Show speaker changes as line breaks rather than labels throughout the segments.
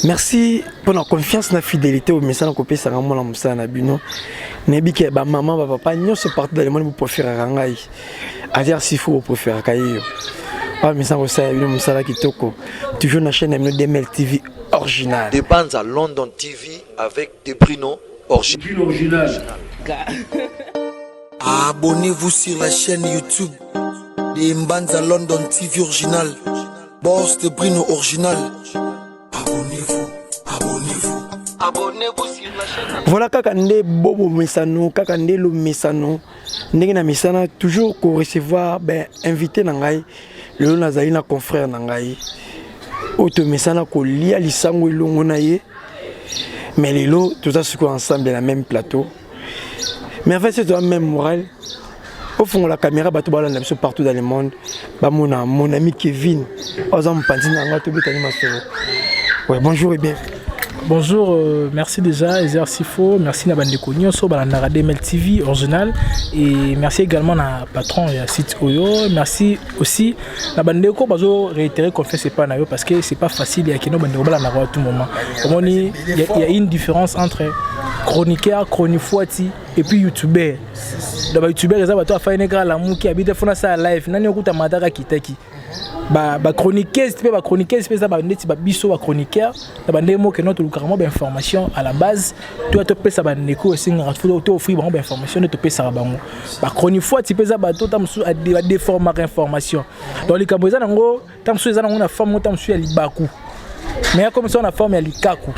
Merci pour la confiance na fidélité au message kopesaka mwana mosala na bino. Nayebi ke bamama, bapapa nyonso partout dans le monde bopréféraka ngai Azer Sifu, bopréféraka ye yo bamesana kosala bino mosala kitoko, toujours na chaîne ya bino DML TV original.
De Banza London TV avec De Bruno original.
Original.
Abonnez-vous sur la chaîne YouTube de Mbanza London TV Original. Boss de Bruno Original. Abonnez-vous, abonnez-vous.
Abonnez-vous sur la chaîne.
Voilà, kaka nde bobo mesano, kaka nde lo mesano, ndenge na mesana toujours korecevoir ben invité na ngai. Lelo nazali na confrère na ngai oyo tomesana kolia lisango elongo na ye, mais lelo toza sikoyo ensemble na même plateau. Mais en fait, c'est toza même moral. Ofungola caméra, bato balanda biso partout dans le monde, bamona mon ami Kevin aza mopanzi na ngai, tobetani masolo. Ouais, bonjour et bien.
Bonjour, merci déjà Ezer Sifo, merci na bandeko nyonso balandaka DML TV original et merci également na patron ya site oyo, merci aussi na bandeko bazo réitérer confiance epai na yo, parce que c'est pas facile ya kino bandeko balandaka à tout moment. Omoni, il y a une différence entre chroniqueur, chronifuati et puis youtubeur. Donc ba youtubeur eza bato afai kaka lamuki abi te fona sala live nani okuta mataka kitaki. Bachroniqueuse mpe, bachroniqueuse mpe eza bandeti babiso bachroniqueur na bandenge moko keno tolukaka mwa bainformation à la base, toya topesa bandeko esengaka to offrir bango bainformation nde topesaka bango. Bachronifuati mpe eza bato ta mosusu badéformaka information. Donc likambo eza nango, ta mosusu eza nango na forme moko, ta mosusu ya libaku, mais comme ça na forme ya likaku.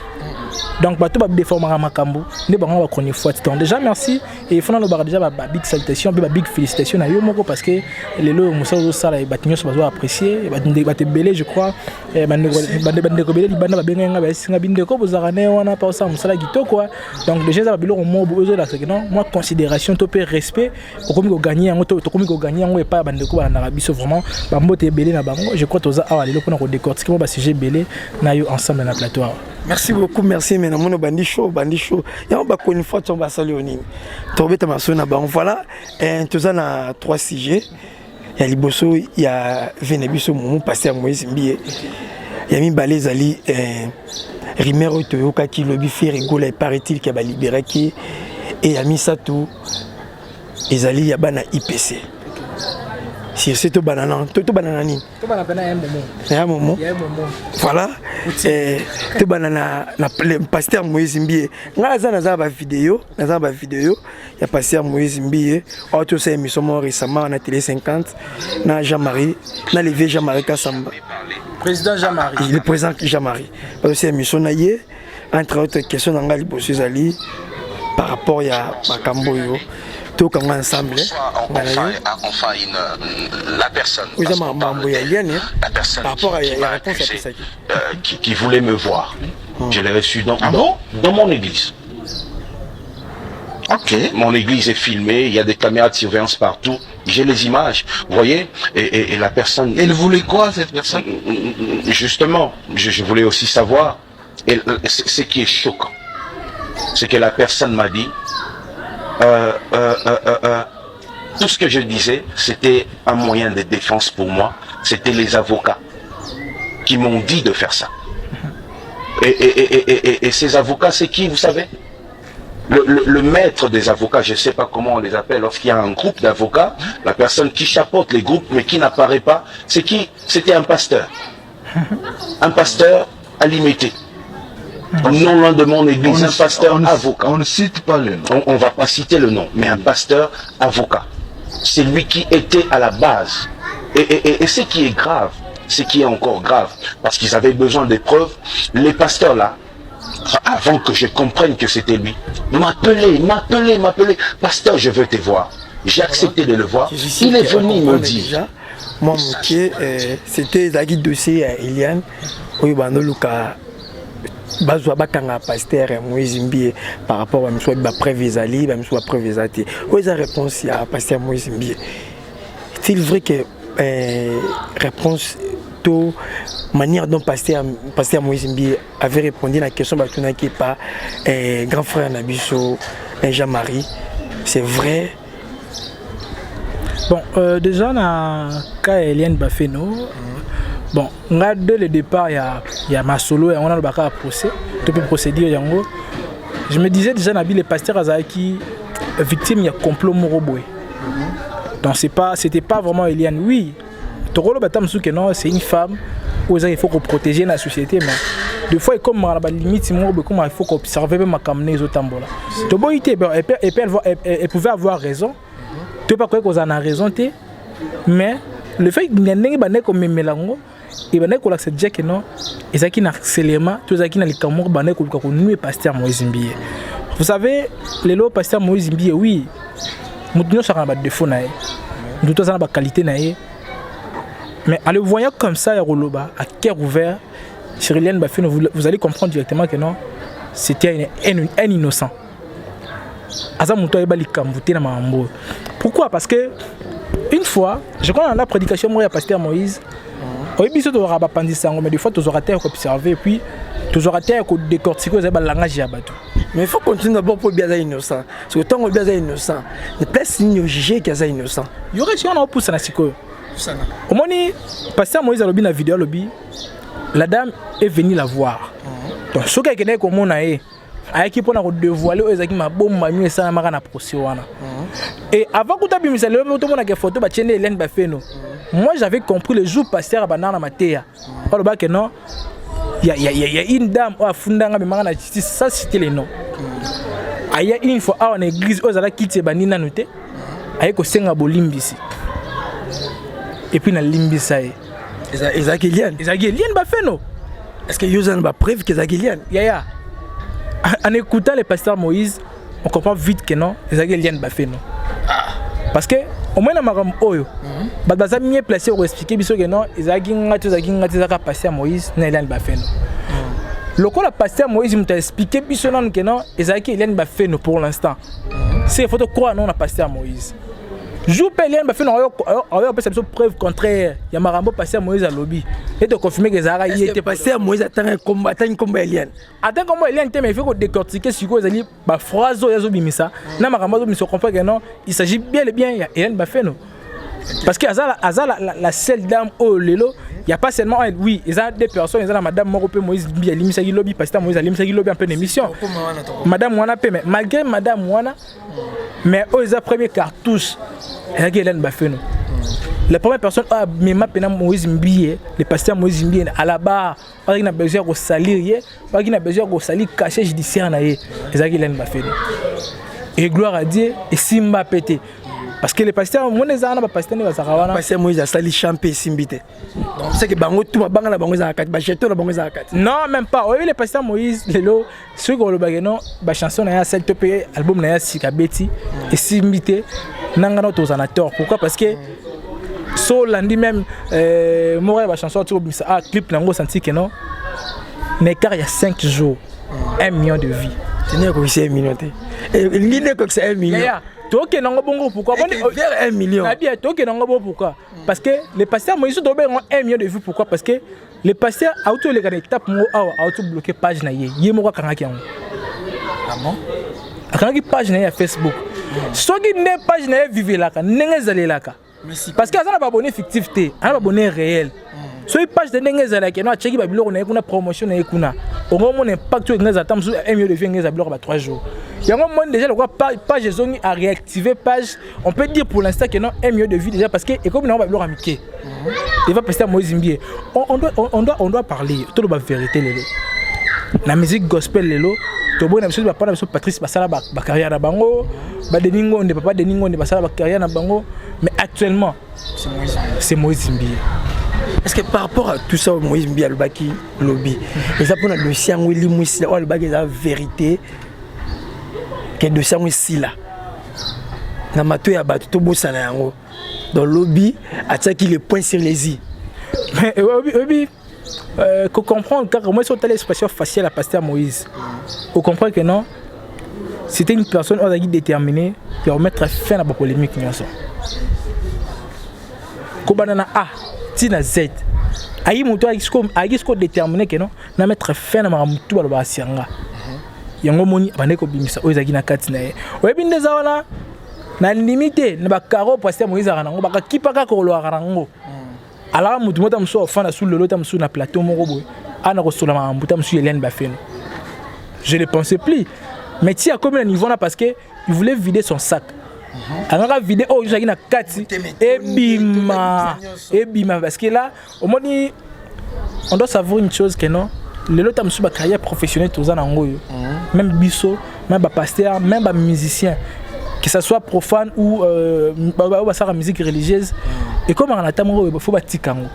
Donc bato badéformaka makambo nde bango bachronifuati. Donc déjà merci et fona lobaka déjà babig salutation mpe babig félicitation na yo moko, parce que lelo oyo mosala ozosala, bato nyonso bazo apprécier, bato ebele, je crois bandeko ebele libanda babengai nga, bayesinga bindeko bozalaka ne wana mpa osala mosala kitoko. Donc déjà eza babiloko moko ozolakisaki non mwa considération to mpe respect okomi kogagner yango, tokomi kogagner yango epai ya bandeko balandaka biso. Vraiment bambote ebele na bango. Je crois toza awa lelo mpona kodécortiquer mwa basujet ebele na yo ensemble na plateau awa.
Merci beaucoup, merci. Mais namoni bandi show, bandi show yango bakoni fois to basali yo nini, tobeta masolo na bango. Voilà, toza na trois sujets. Ya liboso ya ve na biso momu pasteur Moïse Mbiye. Ya mibale ezali rumeur oyo toyokaki lobi, Ferre Gola, paraît-il ke balibéraki. E ya misato ezali ya bana IPC. Sur ce, tobana na tobana na nini? Ya momo. Voilà, tobana na pasteur Moïse Mbiye. Ngai naza na bavideo, naza na bavideo ya pasteur Moïse Mbiye oyo tosala émission moko récemment na Télé 50 na Jean-Marie, na levier Jean-Marie Kasamba.
Président Jean-Marie.
Le président Jean-Marie, parce émission na ye. Entre autres question na ngai liboso ezali par rapport ya makambo oyo tokanga ensemble.
Enfin, une, la personne
eza makambo ya Eliane par rapport à la réponse apesaki.
Qui voulait me voir. Je l'ai reçu dans mon église. Mon église est filmée, il y a des caméras de surveillance partout. J'ai les images, vous voyez. Et la personne.
Elle voulait quoi, cette personne?
Justement, je voulais aussi savoir. Et ce qui est choquant, c'est que la personne m'a dit, tout ce que je disais, c'était un moyen de défense pour moi. C'était les avocats qui m'ont dit de faire ça. Et ces avocats, c'est qui, vous savez? Le maître des avocats, je ne sais pas comment on les appelle, lorsqu'il y a un groupe d'avocats, la personne qui chapeaute les groupes mais qui n'apparaît pas, c'est qui? C'était un pasteur. Un pasteur à Limete. Non loin de mon église, un pasteur avocat.
On ne cite pas le nom.
On ne va pas citer le nom, mais un pasteur avocat. C'est lui qui était à la base. Et ce qui est grave, ce qui est encore grave, parce qu'ils avaient besoin des preuves, les pasteurs là, avant que je comprenne que c'était lui, m'appelait, m'appelait, m'appelait. Pasteur, je veux te voir. J'ai accepté de le voir. Il est venu me dire.
Moi, moke, c'était ezalaki dossier ya Eliane oyo bandoluka bazwa bakanga pasteur ya Moïse Mbiye par rapport bamisu bapreuve ezali, bamisu bapreuve eza te. Oyo eza réponse ya pasteur Moïse Mbiye. Est-il vrai que réponse to manière dont pasteur Moïse Mbiye avait répondu na question batunaki pa grand frère na biso Jean-Marie, c'est vrai?
Bon, déjà na cas Eliane Bafeno. Bon, nga, dès le départ ya masolo yango, nalobaka ya procès to mpe procédure yango, je me disais déjà nabi le pasteur azalaki victime ya complot moko boye. Donc c'était pas vraiment Eliane. Oui, tokoloba ta mosusu que non, c'est une femme oyo eza, il faut koprotéger na société, mais des fois ekomaka na balimite moko boye, koma il faut koobserve mpe makambo nde ezotambola. Toboyi te, et puis elle pouvait avoir raison to mpe akoki kozala na raison te, mais le fait na ndenge bandaki komemela yango, ebandaki kolakisa déjà que non, ezalaki na harcèlement to ezalaki na likambo moko bandaki koluka konuire pasteur Moïse Mbiye. Vous savez, lelo pasteur Moïse Mbiye, oui, moto nyonso aka na badéfaut na ye, moto to aza na baqualité na ye, mais en le voyant comme ça ya koloba à cœur ouvert sur Eliane Bafino, vous allez comprendre directement que non, c'était un innocent, aza moto ayeba likambo te na makambo oyo. Pourquoi? Parce que une fois, je crois, dans la prédication moko ya pasteur Moïse, oyebi, biso tozwaka bapandisa yango, mais des fois tozwaka te ya koobserve et puis tozwaka te ya kodécortiquer oyo ezali balangage ya bato.
Mais il faut continuer d'abord pour bien aza innocent, parce que ntango obi aza innocent, place nini ojuge ke aza innocent?
Yoka, sikoyo na opusana. Sikoyo omoni, pasteur Moïse alobi na video, alobi la dame est venue la voir. Donc soki akendaki komona ye, ayaki mpona kodévoile oyo ezalaki mabombami esalamaka na procès wana. Et avant kuta abimisa lelo mpe tomonaka photo batie nde Eliane Bafeno, moi j'avais compris le jour pasteur abandaka na mateya, alobaki non, y a une dame oyo afundanga, amemaka na justice sans citer les noms. Aya une fois awa na église oyo ezalaki kiti ebandi nanu te, aye kosenga bolimbisi et puis nalimbisa ye.
Ezalaki Eliane?
Ezalaki Eliane Bafeno.
Est ce que yo oza na bapreuve ke ezalaki Eliane?
Yaya, en écoutant le pasteur Moïse, on comprend vite que non, ezalaki Eliane Bafeno, parce que au moins na makambo oyo bato baza mieux placé koexpliquer biso ke non, ezalaki nga te, ezalaki nga te, ezalaka pasteur Moïse na Eliane Bafeno. Lokola pasteur Moïse moto aexpliquer biso nanu ke non, ezalaki Eliane Bafeno, pour l'instant c'est il faut croire non na pasteur Moïse. Jour mpe Eliane Bafeno aoyo apesa biso preuve contraire ya makambo pasteur Moïse alobi, ete confirme ke ezalaka ye te.
Pasteur Moïse atangi nkombo ya Eliane?
Ata nkombo Eliane te, mais il faut kodécortiquer sikoyo ezali baphrase oyo azobimisa na makambo azobimisa, comprendre que non, il s'agit bien et bien ya Eliane Bafeno, parce que aza la seule dame oyo lelo, y a pas seulement elle. Oui, eza deux personnes, eza na madame moko mpe Moïse Mbi alimisaki lobi, pasteur Moïse alimisaki lobi en pleine émission, madame wana mpe. Mais malgré madame wana, mais oyo eza premier cartouche ezalaki Eliane Bafeno, la première personne oyo amema mpena Moïse Mbiye, le pasteur Moïse Mbiye, à la barre, bazalaki na besoin ya kosalir ye, bazalaki na besoin ya kosalir cachet judiciaire na ye, ezalaki Eliane Bafeno. Et gloire à Dieu, esimba pe te, parce que le pasteur mona ezala na bapasteur nde bazalaka wana.
Pasteur Moïse asali champ mpe esimbi te, donc c'est que bango tu mabanga na bango ezalaka kati, bajeton na bango ezalaka kati.
Non, même pas. Oyebi, le pasteur Moïse lelo, soki olobaki non, bachanson na ye asali to mpe album na ye asika beti esimbi te, nanga na tozala na tort. Pourquoi? Parce que so olandi même moko ya bachanson ati kobimisa, ah, clip nango, osanti ke non, na écart ya 5 jours, 1 million de vues.
Tene ekokisa 1 million te, elingi nde ekokisa 1 million.
Yaya, tokende yango bongo. Pourquoi?
Vers 1 million.
Nabi, tokende yango bongo. Pourquoi? Parce que le pasteur Moïse, tobenga 1 million de vues. Pourquoi? Parce que le pasteur auti oleka na étape moko awa, auti bloquer page na ye, ye moko akangaki yango.
Ah bon?
Akangaki page na ye ya Facebook. Soki nde page na ye vivelaka ndenge ezalelaka, parce que aza na baabonné fictif te, aza na baabonné réel. Soki page te ndenge ezalaki no, atiaki babiloko na ye kuna, promotion na ye kuna, okomona impact oyo eza ata mosusu 1 million de vues, enge eza biloko ba 3 jours. Yango moni déjà lokwa page ezongi, a réactiver page, on peut dire pour l'instant que non, 1 million de vues déjà, parce que ekomi nango babiloko ya mike. Eva pasteur Moïse Mbiye, on doit parler, toloba vérité. Lelo na musique gospel, lelo toboyi na biso bapapa na biso Patrice basala bacarrière na bango, badeni Ngonde, papa Denis Ngonde basala bacarrière na bango, mais actuellement c'est Moïse Mbiye.
Est-ce que par rapport à tout ça, Moïse Mbiye alobaki lobi eza mpona dossier yango elimwisila, oyo alobaki eza vérité ke dossier yango esila na mato ya bato, tobosana yango? Donc lobi atiaki le point sur les i.
Mais oyebi, comprendre kaka moi, sur telle expression faciale à pasteur Moïse, on comprend que non, c'était une personne oyo azalaki déterminée ya remettre fin na bapolémique nyonso kobanda na A ti na Z. Ayi moto ayaki siko déterminé ke non, na mettre fin na makambo tu balobaka sianga yango. Moni abandaki kobimisa oyo ezalaki na kati na ye. Oyebi nde eza wana, na ndimi te na bakaro pasteur Moïse azalaka nango, bakakipa kaka kolobaka nango. Alaka motu moko ta mosusu afanda su lelo ta mosusu na plateau moko boye ana kosola makambo ta mosusu Eliane Bafeno, je le pensais plus. Mais ti akomi na niveau na, parce que il voulait vider son sac, angaka vide oyo ozalaki na kati, ebima ebima. Parce que là, omoni, on doit savoir une chose, que non, lelo ta mosusu bacarrière professionnelle toza nango oyo, même biso, même bapasteur, même bamusicien, que ça soit profane ou oyo basalaka musique religieuse, ekomaka na ntango oyo faut batika yango.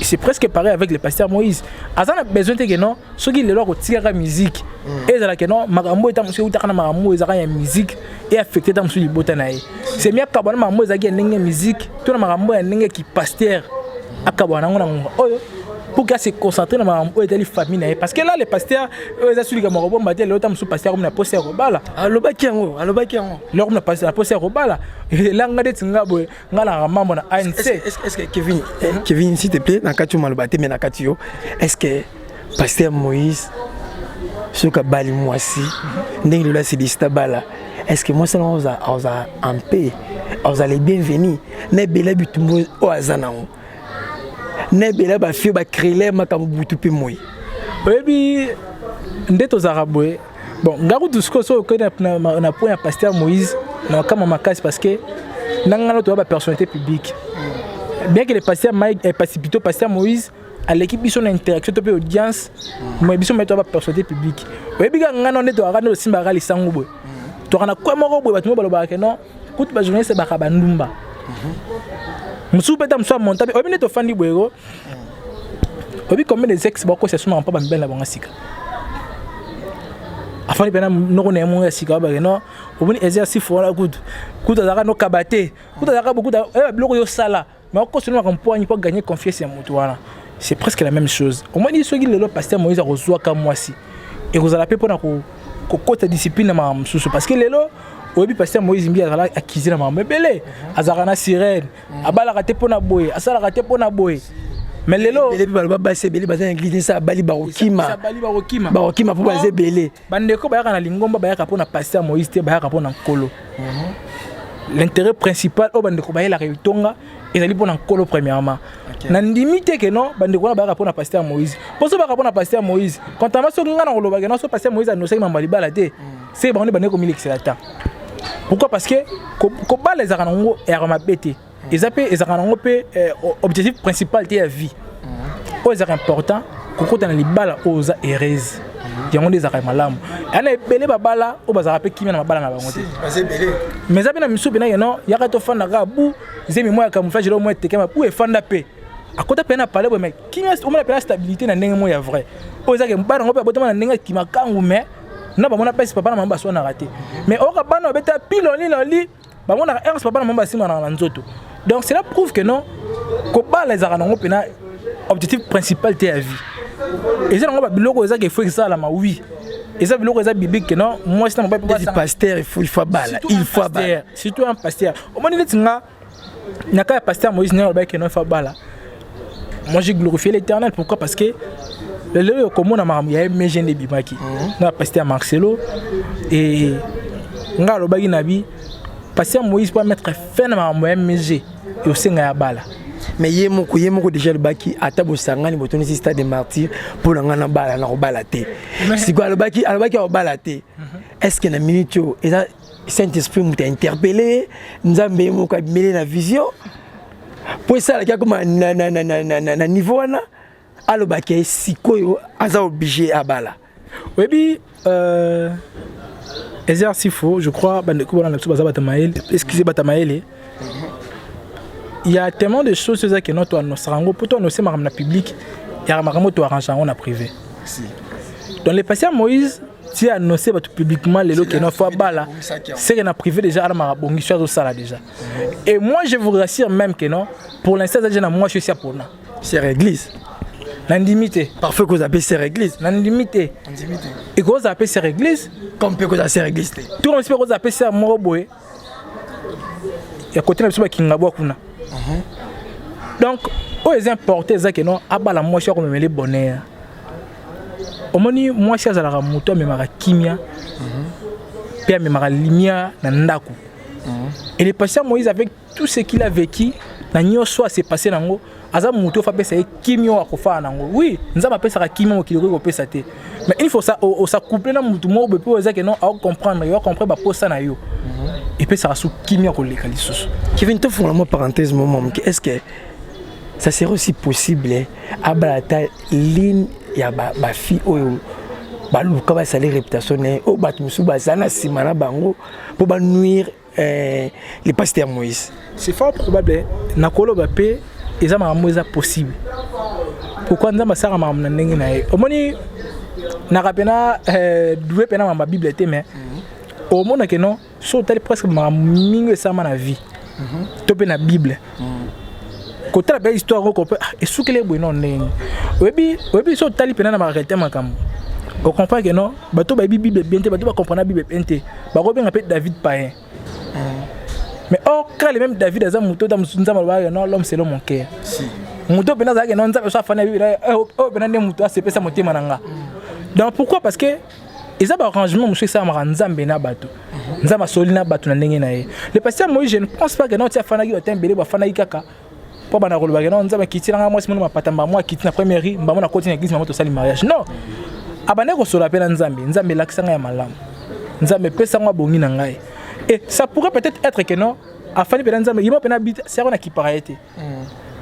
C'est presque pareil avec le pasteur Moïse. Aza na besoin te ke non, soki lelo akotikaka musique, ezalaka non, makambo eta mosusu eutaka na makambo oyo ezalaka ya musique e affecte ta mosusu libota na ye. C'est mieux akabwana makambo ezalaki ya ndenge ya musique to na makambo ya ndenge ki pasteur, akabwana yango na ngonga oyo pour qu'il se concentre na makambo oyo etali famille na ye. Parce que là, le pasteur oyo eza sulika moko bomba te. Lelo ta mosusu pasteur akomi na posa ya kobala.
Alobaki yango, alobaki yango.
Lelo akomi na posa ya kobala. Elanga neti nga boye, nga naka mambo na ANC.
Est-ce que Kevin, Kevin, s'il te plaît, na kati yo maloba te, mais na kati yo, est-ce que pasteur Moïse, soki abali mwasi ndenge lelo asidisita bala, est-ce que mwasi nango aza en paix, azala bienvenu na ebele bitumbu oyo aza nango, na ebele bafio bacréele makambo butu mpe moi?
Oyebi nde tozalaka boye. Bon, nga kutu sikoyo, soki okei na point ya pasteur Moïse, na makama makasi, parce que na nga na toya bapersonnalité publique, bien que le pasteur Mike, plutôt pasteur Moïse aleki biso na interaction to mpe audience, mais biso mai toya bapersonnalité publique. Oyebi kaka nga na nde toyaka, nde tosimbaka lisango boye, toyaka na kwe moko boye. Bato mo balobaka ke non, kutu bajournaliste baka bandumba mosusu mpe ta mosusu amonta mpe. Oyebi nde tofandi boye ko, oyebi combien des ex bakosa sumaka mpo bamibali na bango sika afandi mpena noko na ye moko ya sika, babake non, omoni exercice wana, kutu kutu azalaka nokaba te, kutu azalaka bokutu oyeba biloko oyo osala, mais okosolomaka mpoani mpo gagner confiance ya moto wana. C'est presque la même chose. Omoni, soki lelo pasteur Moïse akozwaka mwasi, ekozala mpe mpona kokota discipline na makambo mosusu. Parce que lelo oyebi, pasteur Moïse mbi azala akize na makambo ebele, azalaka na sirène, abalaka te mpona boye, asalaka te mpona boye, mais lelo
Ebele mpe baloba basi ebele baza na église, nsa abali bakokima.
Abali bakokima.
Bakokima mpo baza ebele.
Bandeko bayaka na lingomba, bayaka mpona pasteur Moïse te, bayaka mpona Nkolo. L'intérêt principal oyo bandeko bayelaka etonga ezali mpona Nkolo premièrement. Nandimi te ke non, bandeko wana bayaka mpona pasteur Moïse. Mpo so bayaka mpona pasteur Moïse, contrairement soki ngai na kolobaka non, so pasteur Moïse anosaki mambo ya libala te, se bango nde bandeko komilekisela ta. Pourquoi? Parce que kobala ezalaka nango eyaka mabe te, eza mpe ezalaka nango mpe objectif principal te ya vie. Oyo ezalaka important, kokota na libala oyo oza heureuse, yango nde ezalaka malamu. Yana ebele babala oyo bazalaka mpe kimia na mabala na bango te.
Baza ebele.
Mais eza mpe na misusu mpena ke non, yaka tofanda kaka bu zemi moko ya camouflage, eloko moko etekema bu efanda mpe akota mpe na palais boye, mais kimia omona mpe na stabilité na ndenge moko ya vrai oyo ezake bana yango mpe abotama na ndenge akima kangu, mais na bamona mpesi papa na mama baswanaka te, mais oyoka bana babeta piloli loli, bamonaka ernst papa na mama basimanaka na nzoto. Donc cela prouve que non, kobala ezalaka nango mpena objectif principal te ya vie. Eza nango babiloko ezaka efo esalama, oui, eza biloko eza biblique ke non, mwasi na mobali.
Neti pasteur, il faut abala, il faut abala.
Surtout un pasteur. Omoni neti nga na cas ya pasteur Moïse, ndenge alobaki ke non, il faut abala, moi j'ai glorifié l'Éternel. Pourquoi? Parce que lelo oyo komona makambo ya MG nde ebimaki na pasteur Marcelo et nga alobaki na bi pasteur Moïse, po mettre fin na makambo ya MG, eosenga ya bala.
Mais ye moko déjà alobaki ata bosangani, botondisi stade de martyr, mpo na ngai na bala na kobala te. Sikoyo alobaki akobala te. Est ce que na minute oyo eza Saint Esprit moto ainterpellé, Nzambe ye moko abimeli na vision mpo esalaki akoma na niveau wana, alobaki sikoyo aza obligé abala?
Oyebi, exercice, je crois, bandeko bana na biso baza bato mayele, excuse, bato mayele. Il y a tellement de choses eza ke no toannoncaka yango mpo toannonce makambo na public, yaka makambo toarrange yango na privé. Donc le pasteur Moïse ti annoncé bato publiquement lelo ke no faut abala, c'est que na privé déjà alamaka bongiso azosala déjà. Et moi, je vous rassure même que non, pour l'instant aza déjà na mwasi osi apona.
Sœur église.
Nandimi te.
Parfois kozala mpe sœur église.
Nandimi te, ekozala mpe sœur église.
Comme mpe kozala sœur église te.
To mosi mpe kozala mpe sœur moko boye ya kote na biso bakinga bwa kuna. Donc oyo eza important eza ke non, abala mwasi akomemele bonheur. Omoni, mwasi azalaka moto amemaka kimia mpe amemaka lumière na ndako. Et le pasteur Moïse, avec tout ce qu'il a vécu, Na nyonso ase passe nango, aza motu oyo apesa ye kimia oyo akofala nango. Oui, Nzambe apesaka kimia, mokili okoki kopesa te, mais il faut os'accoupler na motu moko boye mpe oyo eza ke non, acomprendre yo, acomprendre baposa na yo, epesaka su kimia koleka lisusu.
Kevin, tofungola mwa parenthèse moko moke. Est ce que ça serait aussi possible abala ata ligne ya bafille oyo baluka basali réputation na ye, oyo bato mosusu baza na nsima na bango mpo banuire le pasteur Moïse?
C'est fort probable. Nakoloba mpe eza makambo eza possible. Pourquoi? Nzambe asalaka makambo na ndenge na ye. Omoni, naka mpena doué mpena makambo ya Bible te, mais omona ke non, so otali presque makambo mingi esalama na vie to mpe na Bible, kotala mpe histoire oko mpe esukeli eboye no ndenge oyebi. Oyebi, so otali mpena na baréalité makambo, ocomprend ke non, bato bayebi Bible bien te, bato bacomprendre Bible bien te, bakobenga mpe David païen. Mais or, quand le même David aza moto ota mosusu, Nzambe alobaka non, l'homme selon mon cœur, moto mpena azalaki non, Nzambe so afandi Bible oyo mpena nde moto asepesa motema na nga. Donc pourquoi? Parce que eza baarrangement mosusu esalamaka Nzambe na bato, Nzambe asoli na bato na ndenge na ye. Le pasteur Moïse, je ne pense pas que non, ti afandaki bato ebele bafandaki kaka mpo bana kolobaka non, Nzambe akiti nanga mwasi mono mapata mbamo akiti na première riz, mbamo nakoti na église, mbamo tosali mariage. Non, abandaki kosola mpe na Nzambe. Nzambe elakisa ngai ya malamu, Nzambe epesa ngo abongi na ngai. Et ça pourrait peut-être être que non, afandi mpe na Nzambe ye mo mpe na bita sero na kipaka ye te,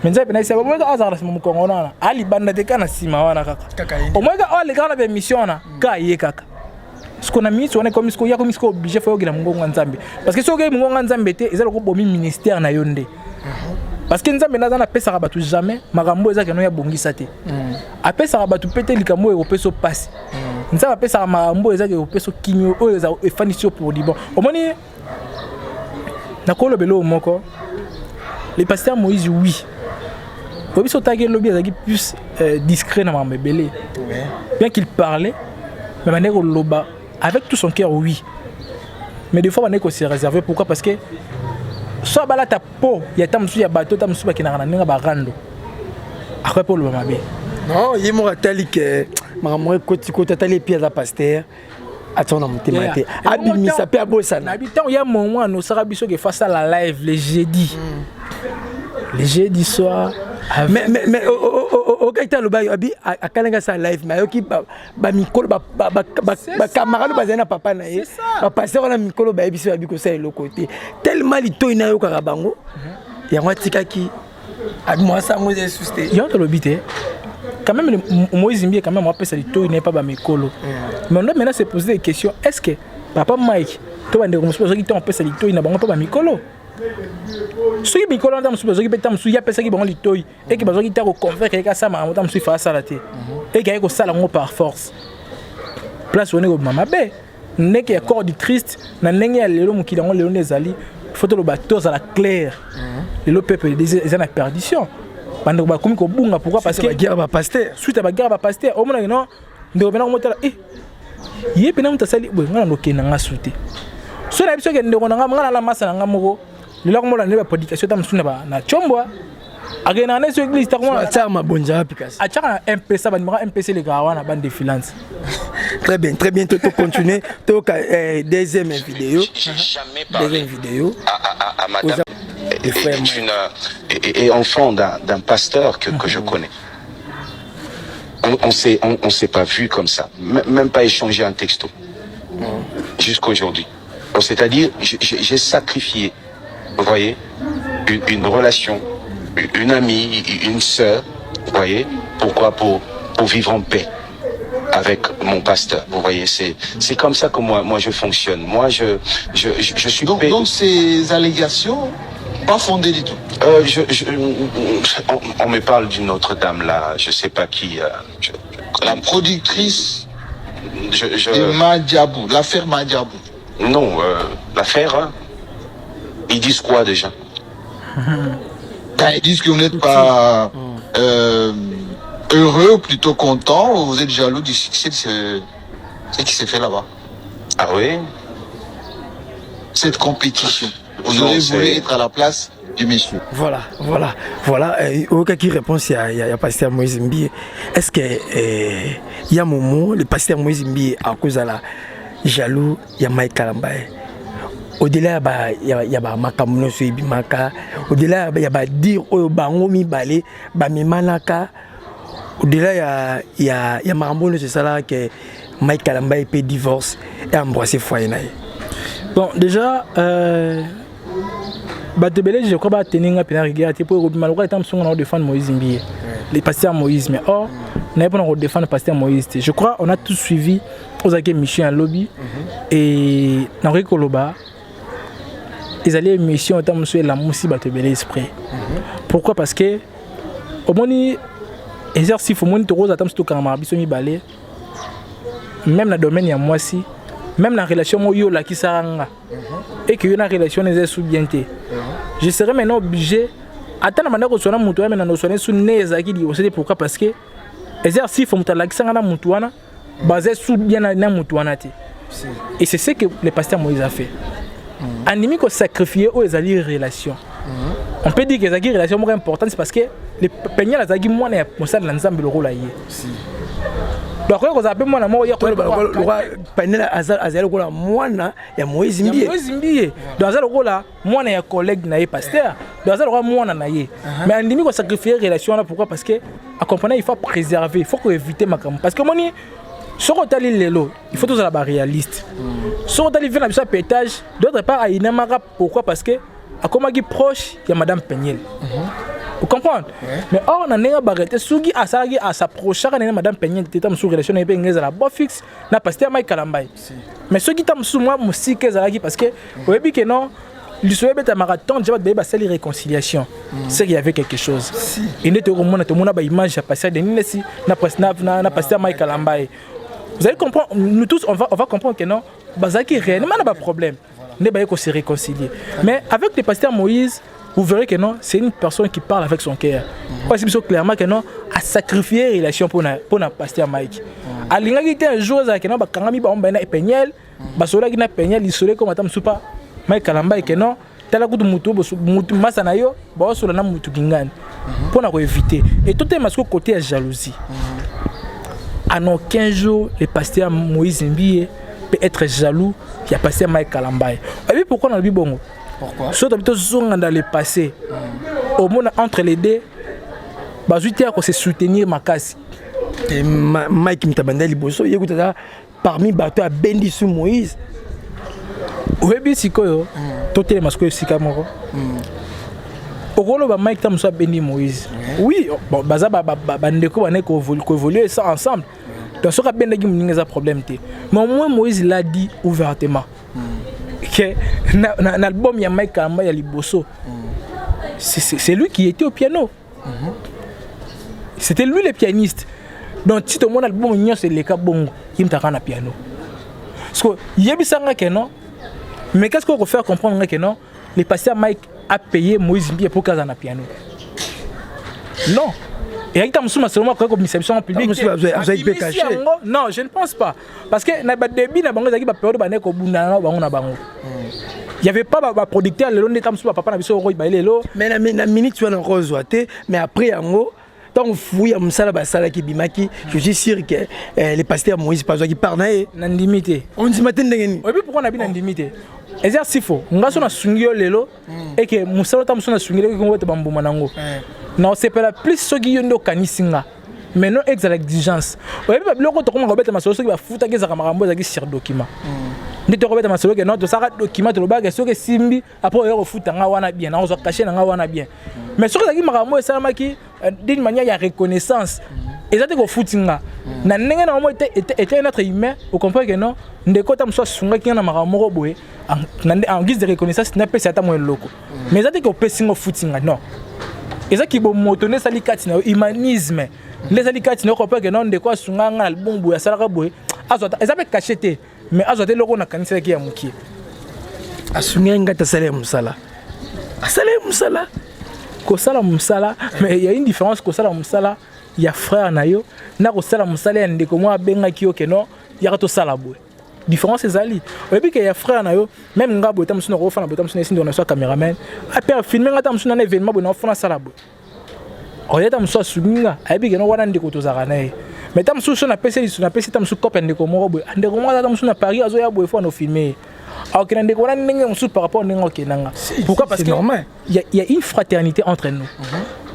mais Nzambe mpe na esi azalaka na nsima mokongo wana, alibanda te, kaka na nsima wana kaka. Omoi kaka oyo alekaka na baémission wana, kaka ye kaka siko na miniti wana ekomi siko ya komi siko obligé fo yokela mongongo ya Nzambe, parce que soki oyoki mongongo ya Nzambe te, eza loko bomi ministère na yo nde, parce que Nzambe nde aza napesaka bato jamais makambo oyo eza keno ya bongisa te. Apesaka bato mpe te likambo oyo ekopesa pasi. Nzambe apesaka makambo oyo ezaki ekopesa kimio, oyo eza efandisi yo pour du bon. Omoni, nakolobela oyo moko, le pasteur Moïse, oui, oyebi so otaki elobi azalaki plus discret na makambo ebele. Bien qu'il parlait, mais bandeki koloba avec tout son cœur, oui, mais des fois bandeki kose réserver. Pourquoi? Parce que so abalata po ya ta mosusu ya bato, ta mosusu bakendaka na ndenge barando, akoki mpe oloba mabe.
Non, ye moko atali ke makambo ekoti koti, atali epi aza pasteur, atiaka na motema te, abimisa mpe abosana.
Nabi ntango ya moment anosaka biso ke face à la live le jeudi soir.
Mais okaki te, alobaki abi akalanga asala live, mais ayoki bamikolo, bacamarade bazali na papa na ye, bapasteur wana, mikolo bayebi so babi kosala eloko te, tellement litoi nayokaka bango, yango atikaki mwasi yango eza lisusu te.
Yango tolobi te, quand même le Moïse Mbiye quand même apesa litoi na ye pa bamikolo. Mais on doit maintenant se poser des questions: est ce que papa Mike to bandeko mosusu bazwaki ntango apesa litoi na bango mpo bamikolo? Soki mikolo wana, mosusu bazwaki mpe ntango mosusu ye apesaki bango litoi, eke bazwaki te koconvaincre ye asala makambo, ntango mosusu ifa asala te, eke aye kosala yango par force, place wana ekobima mabe ndenge ya corps du Christ na ndenge ya lelo. Mokili yango lelo nde ezali, faut toloba, tozala clair. Lelo peuple eza na perdition, bandeko bakomi kobunga. Pourquoi? Parce que
baguerre bapasteur.
Suite ya baguerre bapasteur, omonaki non, ndeko mpena komotala e ye mpena moto asali boye, ngai na ndokende na nga su te. So na biso ke ndeko na nga, ngai nala masa na nga moko, lelo akomona nde baprédication ta mosusu na tiombwa, akendaka nde so église takomona.
Atiaka mabonza wapi kasi?
Atiaka na MPC, bandimaka MPC elekaka wana bandefilance.
Très bien, très bien. To continuer toyoka deuxième vidéo.
J'ai jamais parlé
deuxième vidéo.
à madame
Le frère
est une, et enfant d'un pasteur que je connais. On s'est pas vu comme ça, même pas échangé un texto jusqu'aujourd'hui. Donc, c'est-à-dire, j'ai sacrifié, vous voyez, une relation, une amie, une sœur, vous voyez, pourquoi? Pour vivre en paix avec mon pasteur. Vous voyez, c'est comme ça que moi je fonctionne. Moi, je suis
Donc, donc ces allégations, pas fondées du tout.
On me parle d'une autre dame là, je sais pas qui.
La productrice de Madiabou, l'affaire Madiabou.
Non, l'affaire, hein, ils disent quoi déjà?
Ben, ils disent que vous n'êtes pas heureux ou plutôt content, ou vous êtes jaloux du succès de ce qui s'est fait là-bas.
Ah oui?
Cette compétition. Vous
Non,
aurez voulu être à la place du monsieur.
Voilà. Oyokaki réponse ya pasteur Moïse Mbiye. Est ce que ya momo le pasteur Moïse Mbiye akozala jaloux ya Mike Kalamba ye? Au-delà ya bamakambo nyonso ebimaka, au-delà ya badires oyo bango mibale bamemanaka, au-delà ya makambo nyonso esalaka ke Mike Kalambay mpe divorce e embrasser foyer na ye.
Bon, déjà, bato ebele, je crois, bateni nga mpena rigueur te, mpo ekobima lokola eta mosunga na kodéfendre Moïse Mbiye, le pasteur Moïse. Mais or naye mpona kodéfendre pasteur Moïse te. Je crois on a tous suivi ozalaki émission ya lobi et nakoki koloba ezali émission ata mosusu elamusi bato ebele esprit. Pourquoi? Parce que omoni exercice, omoni tokozala ata mosusu tokangamaka biso mibale, même na domaine ya mwasi, même na relation moko yo olakisaka nga et que yo na relation eza esu bien te, je serais maintenant obligé ata na banda koswana motu wana, na oswana esu ne ezalaki liboso te. Pourquoi? Parce que exercice, moto alakisanga na motu wana baza esu bien na motu wana te. Et c'est ce que le pasteur Moïse a fait. Andimi kosacrifier oyo ezali relation. On peut dire que ezalaki relation moko importante, parce que le Peniel azalaki mwana ya mosali na Nzambe lokola ye. Donc akoki kozala mpe mwana moko.
Peniel azali lokola mwana ya Moïse Mbiye.
Moïse Mbiye. Donc aza lokola mwana ya collègue na ye pasteur, donc aza lokola mwana na ye. Mais andimi kosacrifier relation wana. Pourquoi? Parce que acomprenait, il faut préserver, il faut koéviter makambo. Parce que omoni, soki otali lelo, il faut tozala baréaliste. Soki otali vie na biso ya pétage, d'autre part ayinamaka. Pourquoi? Parce que akomaki proche ya madame Peniel. Vous comprendre? Mais or na ndenge baréalité, soki asalaki asapprochaka ndenge madame Peniel te, ta mosusu relation na ye mpe nge ezala bo fixe na pasteur Mike Kalambay. Mais soki ta mosusu mwa mosika ezalaki, parce que oyebi ke non, lisolo ebetamaka tant déjà bato baye basali réconciliation, c'est qu'il y avait quelque chose. E nde tokomona, tomona baimage ya pasteur Denis Lessie na pasteur Mike Kalambay. Vous allez comprendre, nous tous, on va comprendre que non, bazalaki réellement na baproblème nde baye se réconcilier. Mais avec le pasteur Moïse, vous verrez que non, c'est une personne qui parle avec son cœur. Parce que clairement que non, a sacrifié relation pour na pasteur Mike. Alingaki te un jour ezalaki non, bakangami bango na Peniel, basololaki na Peniel lisolo ekoma ata mosusu pa Mike Kalambay ke non, tala kutu mutu masa na yo baosola na mutu kingani, mpona koéviter. Et totema sikoyo côté ya jalousie. En aucun jour le pasteur Moïse Mbiye peut être jaloux ya pasteur Mike Kalambay. Oyebi pourquoi nalobi bongo?
Pourquoi?
So tobi tozonga dans le passé, omona entre les deux bazwi te ya kose soutenir makasi.
Te, Mike Mtabanda liboso ye kuta aza parmi bato abendi su Moïse.
Oyebi sikoyo, totelema sikoyo esika moko. Okoloba Mike ta mosusu abendi Moïse, oui. Bon, baza bandeko, bane koévoluer ça ensemble. Donc soki abendaki moninga, eza problème te. Mais au moins Moïse l'a dit ouvertement que na album ya Mike Kalambay ya liboso, c'est lui qui était au piano, c'était lui le pianiste. Donc ti tomona album nyonso eleka bongo, ye moto aka na piano. Parce que yebisanga ke non, mais qu'est-ce qu'on faire comprendre que non, le pasteur Mike a payé Moïse Mbiye pour kaza na piano? Non, eyaki ta mosusu masolo moko akoki komisa biso en public.
Mosusu azwaki mpe
Abimisi
cachet.
yango. Non, je ne pense pas, parce que na badébut na bango ezalaki bapériode bandeki kobundana na bango. Il y avait pas baproducteur lelo nde ta mosusu bapapa na biso oyo baye lelo.
Mais na minute wana okozwa te. Mais après yango, ntango fruit ya mosala basalaki ebimaki, je suis sûr que le pasteur Moïse bazwaki part na ye.
Nandimi te.
Ondima te ndenge nini?
Oyebi pourquoi nabi nandimi te? Eza sifo nga so nasungi yo lelo eke mosala ta mosusu nasungi lelo ete bambuma nango na osepela plus soki yo nde okanisi nga. Mais non, ezala exigence. Oyebi babiloko tokomaka kobeta masolo, soki bafutaki ezalaka makambo ezalaki sur document nde tokobeta masolo ke non, tosalaka document, tolobaka soki esimbi, après oya kofuta nga wana bien, nakozwa cachet na nga wana bien. Mais soki ezalaki makambo oyo esalamaki d'une manière ya reconnaissance, eza te kofuti nga na ndenge na yango était un être humain. Ocomprend que non, ndeko ta mosusu asungaki nga na makambo moko boye, en guise de reconnaissance napesi ata mwa eloko. Mais eza te ke opesi nga, ofuti nga, non. Ezaki bomoto nde esali kati na yo, humanisme nde ezali kati na yo. Comprend que non, ndeko asunga nga na album boye, asalaka boye, azwa eza mpe cachet te, mais azwa te eloko nakaniselaki ya mokie.
Asungi ngai te, asala ye mosala, asala ye mosala.
Kosala mosala, mais il y a une différence. Kosala mosala ya frère na yo na kosala mosala ya ndeko moko abengaki yo ke non, yaka tosala boye, différence ezali. Oyebi ke ya frère na yo, même nga boye, ta mosusu nakofana boye, ta mosusu na esindi na so ya caméraman ape filme nga, ta mosusu nana événement boye naofana asala boye, oye ta mosusu asungi nga, ayebi ke no wana ndeko tozalaka na ye. Mais ta mosusu so napesi lisu, napesi ta mosusu cope ya ndeko moko boye, ndeko moko aza ta mosusu na Paris, azoya boye, fo anofilme ye. Akokenda ndeko wana ndenge mosusu par rapport ndenge akokenda nga. Pourquoi? Parce que
normal.
Il y a une fraternité entre nous.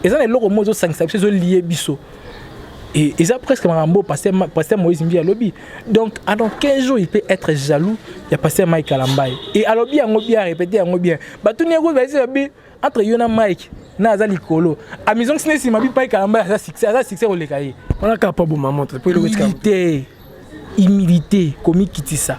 Eza na eloko moko ezosangisa biso, ezolie biso. Et eza presque makambo pasteur Moïse Mbiye alobi. Donc dans 15 jours, il peut être jaloux ya pasteur Mike Kalambayi. Et alobi yango bien, répété yango bien. Batuni yango, baisi babi entre yo na Mike na aza likolo. Amizongisi na nsima, bi Mike Kalambayi aza succès koleka ye.
Wana kaka po boma montre po eloko etika.
Humilité, humilité, komikitisa.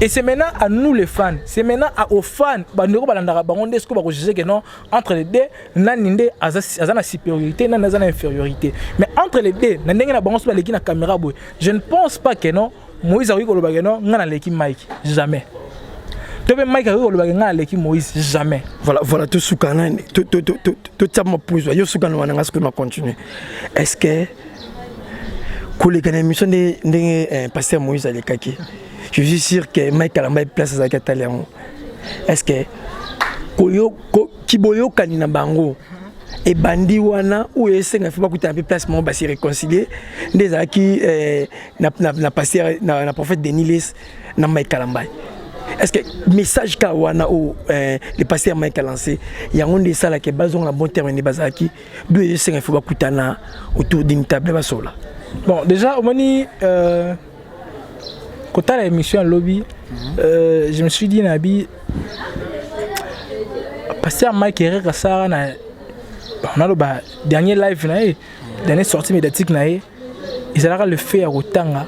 Et c'est maintenant à nous les fans, c'est maintenant aux fans, bandeko balandaka bango nde sikoyo bakojuge que non, entre les deux, nani nde aza na supériorité, nani aza na infériorité. Mais entre les deux, na ndenge na bango so baleki na caméra boye, je ne pense pas que non, Moïse akoki koloba que non, nga naleki Mike, jamais. To mpe Mike akoki koloba que nga naleki Moïse, jamais.
Voilà, tosuka nani, totia mapuzwa yo suka na wana. Nga sikoyo na continue. Est ce que koleka na émission nde ndenge pasteur Moïse alekaki, je suis sûr que Mike Kalamba place azalaki atali yango, est ce que kiboyokani na bango ebandi wana oyo esenga fo bakutana mpe place moko basi réconcilier nde ezalaki na pasteur na prophète Denis Lessie na Mike Kalambayi? Est ce que message ka wana oyo le pasteur Mike a lancé, yango nde esalaka bazonga na bon terme nde bazalaki do esenga fo bakutana autour d'une table basola?
Bon, déjà omoni, kotala émission ya lobi, je me suis dit nabi pasteur Mike erreur asala na, naloba, dernier live na ye, dernier sortie médiatique na ye, ezalaka le fait ya kotanga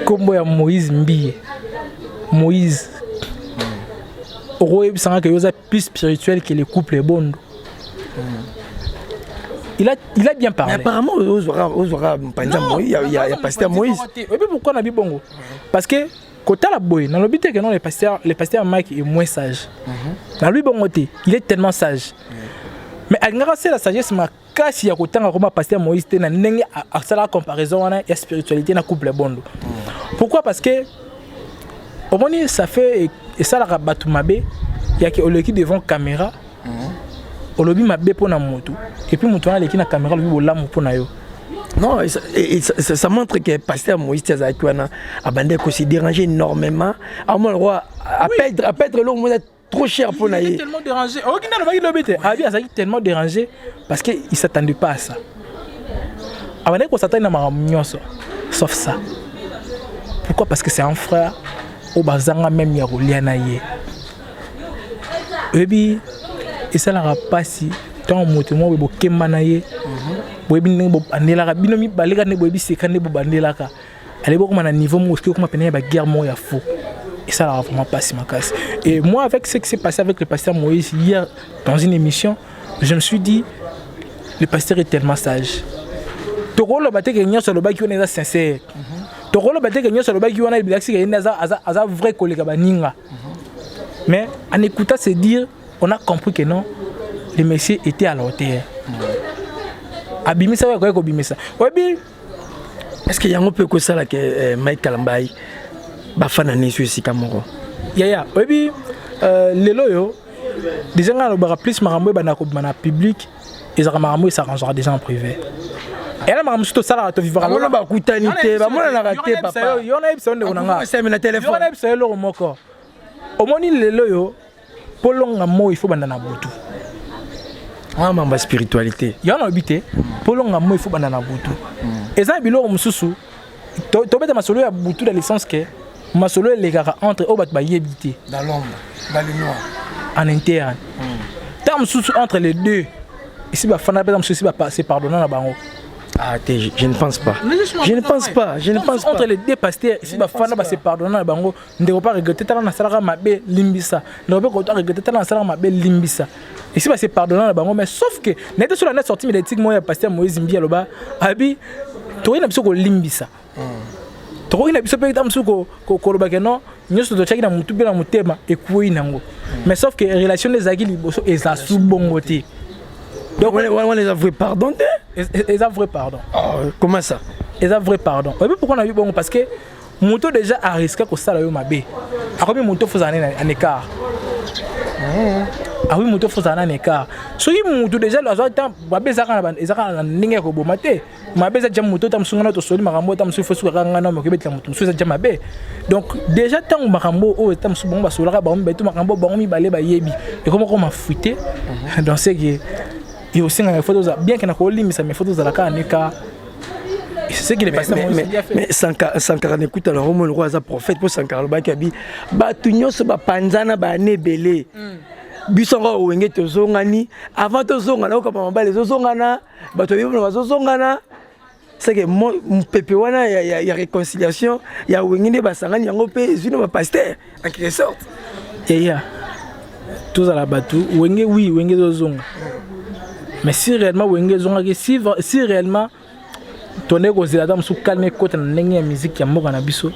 nkombo ya Moïse Mbiye. Moïse, okoyebisanga ke yo oza plus spirituel que le couple Ebondo. Il a bien parlé.
Mais apparemment ozwaka mpanza ya pasteur Moïse.
Oyebi pourquoi nabi bongo? Parce que kotala boye, nalobi te que non, le pasteur Mike est moins sage. Nalobi bongo te, il est tellement sage, mais alingaka asala sagesse makasi ya kotanga koma pasteur Moïse te na ndenge asalaka comparaison wana ya spiritualité na couple Bondo. Pourquoi? Parce que omoni, ça fait esalaka bato mabe yaki oleki devant caméra, olobi mabe mpo na motu, et puis moto wana aleki na caméra, olobi bolamu mpo na yo.
Non, et ça montre que pasteur Moïse azalaki wana, abandaki kose déranger énormément. Amona le roi à perdre eloko moko trop cher mpo na
Il
ye.
était tellement dérangé. Oki nano baki lobi te. Abi azalaki tellement dérangé parce que il s'attendait pas à ça. Abandaki kosatani na makambo nyonso sauf ça. Pourquoi? Parce que c'est un frère oyo bazanga même ya kolia na ye. Oyebi, esalaka mpasi ntango moto moko boye bokemba na ye, boyebi ndenge bobandelaka bino mibale kaka, nde boyebi seka nde bobandelaka, ale bokoma na niveau moko soki okoma pene ya baguerre moko ya faux, esalaka vraiment mpasi makasi. Et moi, avec ce qui s'est passé avec le pasteur Moïse hier dans une émission, je me suis dit, le pasteur est tellement sage. Tokoloba te ke nyonso alobaki wana eza sincère, tokoloba te ke nyonso alobaki wana ebelakisi ke ye nde aza vrai koleka baninga, mais en écoutant se dire, on a compris que non, le monsieur était à la hauteur. Abimisa oyo akoki kobimisa, oyebi.
Est ce que yango mpe ekosalaka Mike Kalambayi bafanda na eso esika moko?
Yaya, oyebi, lelo oyo déjà ngai nalobaka plus makambo ebanda kobima na public ezalaka makambo es'arrangeaka déjà en privé. Eyana makambo mosusu tosalaka, tovivaka.
Bango bakutani te, bamonanaka te, papa.
Yo nayebisa yo, ndeko na nga.
Esami na
yo
telefone.
Nayebisa yo eloko moko. Omoni, lelo oyo, mpo longa moi, il faut banda na butu.
Wana mambo ya spiritualité.
Yango nalobi te, mpo longa moi, il faut banda na butu. Eza na biloko mosusu tobeta masolo ya butu dans le sens que masolo elekaka entre oyo bato bayebi te.
Dans l'ombre, dans le noir.
En interne. Ntango mosusu entre les deux esi bafanda mpe, mosusu esi base pardonna na bango.
Ah te, je ne pense pas, je ne pense pas, je ne pense pas.
Entre les deux pasteurs esi bafanda, base pardonna na bango. Ndeko pa regrette, tala nasalaka mabe, limbisa. Ndeko mpe koto regrette, tala nasalaka mabe, limbisa. Esi base pardonna na bango. Mais sauf que naye te, so landa sortie médiatique moko ya pasteur Moïse Mbiye, aloba abi tokoki na biso kolimbisa, tokoki na biso mpe ta mosusu koloba ke non, nyonso totiaki na motu mpe na motema ekwei nango, mais sauf que relation nde ezalaki liboso eza su bongo te.
Donc wana eza vrai pardon te.
Eza vrai pardon.
Oh, comment ça?
Eza vrai pardon. Oyebi pourquoi nayebi bongo? Parce que moto déjà arisque kosala yo mabe, akomi moto fozala nene en écart. Awi moto fo ozala nana écart. Soki motu déjà azwa temps, mabe ezaka na ndenge ya koboma te. Mabe eza dia moto ta mosu, ngana tosoli makambo ta mosu, fo sukaka ngana moki ebetela motu mosusu, eza dia mabe. Donc déjà ntango makambo oyo ta mosusu bango basolaka, bango mibale to makambo bango mibale bayebi, ekoma koma fuite. Donc c'est que ekosengaka fo tozala bien ke na kolimbisa, mais fo tozala kaka neka. C'est ce qu'il est passé.
Mais Sankara nekutana romo lokwa aza prophète, mpo Sankara alobaki abi bato nyonso bapanzana baane ebele. Biso yango Wenge tozongani, avant tozongana okapa mabale ezozongana, bato bayebona bazozongana. C'est que mopepe wana ya réconciliation ya Wenge nde basangani yango mpe ezwi na bapasteur en quelque sorte.
Eya tozala bato Wenge, oui, Wenge ezozonga, mais si réellement Wenge ezongaki, si réellement tonde kozela ata mosusu calme ekota na ndenge ya musique ya mboka na biso,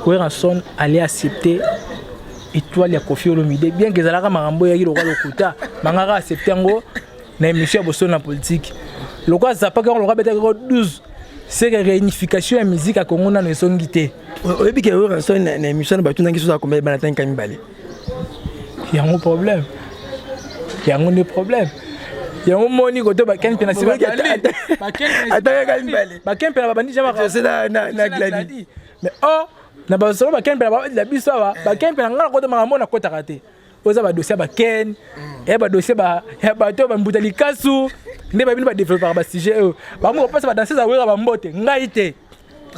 Werrason allait accepter étoile ya Kofi Olomide, bien que ezalaka makambo eyaki lokwa lokuta. Mangaka accepte yango na émission ya Bosolo na Politique, lokwa azapaki yango, lokwa abetaki yango 12. C'est que réunification ya musique ya Congo nano ezongi te.
Oyebi ke Werrason na émission na batunaki soso akombela bana tanka mibale.
Yango problème, yango nde problème yango. Moni kote bakeni mpe na nsima.
Atakaka mibale.
Bakeni mpe na babandi.
Na Gladi.
Mais or na basolo bakeni mpe na babandela biso awa, bakeni mpe na ngai nakota makambo nakotaka te. Oyo eza badossier ya bakene, eya badossier ya bato oyo bambuta likasu nde babino badéveloppaka basujet oyo bango kopesa badanseuse awera bambote. Ngai te,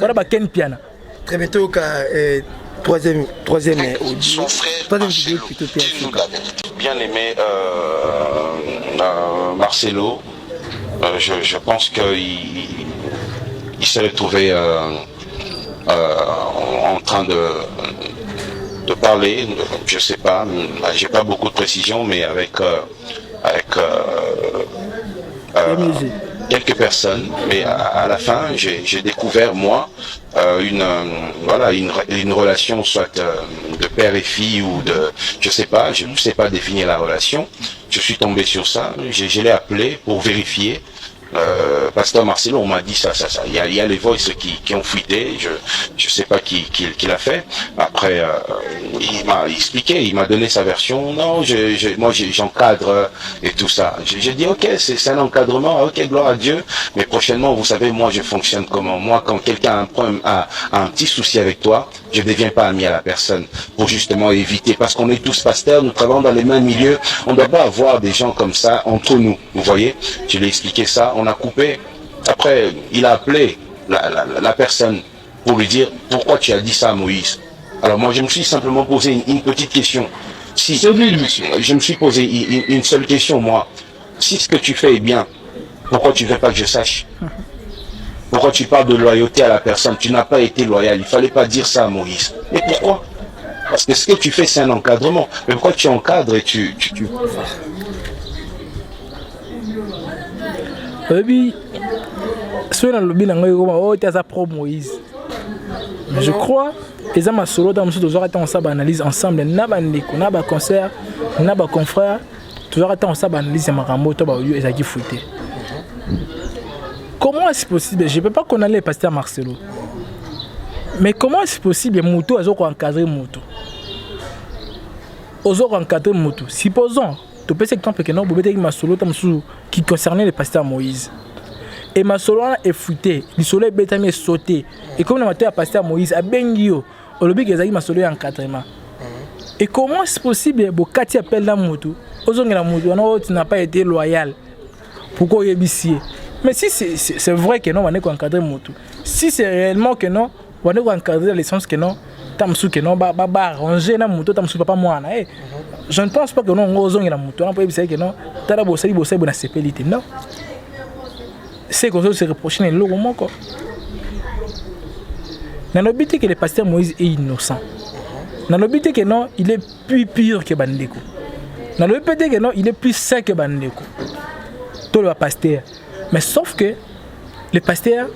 wana bakene piana.
Très bien, toyoka troisième audio.
Son frère
troisième
Marcelo,
vidéo plutôt mpe ya
dis-nous
suka.
La vérité. Bien-aimé Marcelo, je pense qu'il il s'est retrouvé en train de parler, je sais pas, j'ai pas beaucoup de précision, mais avec
MG.
quelques personnes. Mais à la fin, j'ai découvert moi voilà, une relation soit de père et fille ou de, je sais pas, je ne sais pas définir la relation. Je suis tombé sur ça, je l'ai appelé pour vérifier. Pasteur Marcelo, on m'a dit ça, ça, ça. Il y a les voices qui ont fuité. Je je sais pas qui l'a fait. Après, il m'a expliqué, il m'a donné sa version. Non, moi j'encadre et tout ça. J'ai dit ok, c'est un encadrement. Ok, gloire à Dieu. Mais prochainement, vous savez, moi je fonctionne comment? Moi, quand quelqu'un a un problème, a un petit souci avec toi, je ne deviens pas ami à la personne pour justement éviter. Parce qu'on est tous pasteurs, nous travaillons dans les mêmes milieux. On ne doit pas avoir des gens comme ça entre nous. Vous voyez? Je lui ai expliqué ça. On a coupé. Après, il a appelé la personne pour lui dire pourquoi tu as dit ça à Moïse. Alors moi, je me suis simplement posé une petite question. Si, je me suis posé une seule question, moi. Si ce que tu fais est bien, pourquoi tu ne veux pas que je sache? Pourquoi tu parles de loyauté à la personne? Tu n'as pas été loyal. Il fallait pas dire ça à Moïse. Mais pourquoi? Parce que ce que tu fais, c'est un encadrement. Mais pourquoi tu encadres et tu?
Oyebi, soki nalobi na ngai ekoma oyo te, aza pro Moïse. Mais je crois eza masolo ntango mosusu tozwaka ntango osala baanalyse ensemble na bandeko, na baconcert, na baconfrère. Tozwaka ntango osala baanalyse ya makambo to baoyo ezalaki fuite. Comment est-ce possible? Je peux pas condamner le pasteur Marcelo, mais comment est-ce possible moto azo koencadre moto, ozo koencadre moto? Supposons topesi exemple ke non, bobetaki masolo ta mosusu qui concernait le pasteur Moïse e masolo wana efuite, lisolo ebetami, esote, ekomi na mato ya pasteur Moïse. Abengi yo, olobi ke ezalaki masolo ya encadrement. Et comment est-ce possible bokati appel na motu, ozongela motu wana oyo tu n'as pas été loyal? Pourquoi oyebisi ye? Mais si c'est vrai que non, bande koencadre motu, si c'est réellement que non, bande koencadre dans le sens que non, ta mosusu ke non, baarrange na motu, ta mosusu papa mwana e, je ne pense pas que non, ngo ozongela motu wana mpo oyebisa ye ke non, tala, bosali bosali bo, nasepeli te. Non, c'est qu'on se reproche na eloko moko. Nalobi te que le pasteur Moïse est innocent, nalobi te que non, il est plus pur que bandeko, nalobi mpe te que non, il est plus saint que bandeko to le pasteur. Mais sauf que le pasteur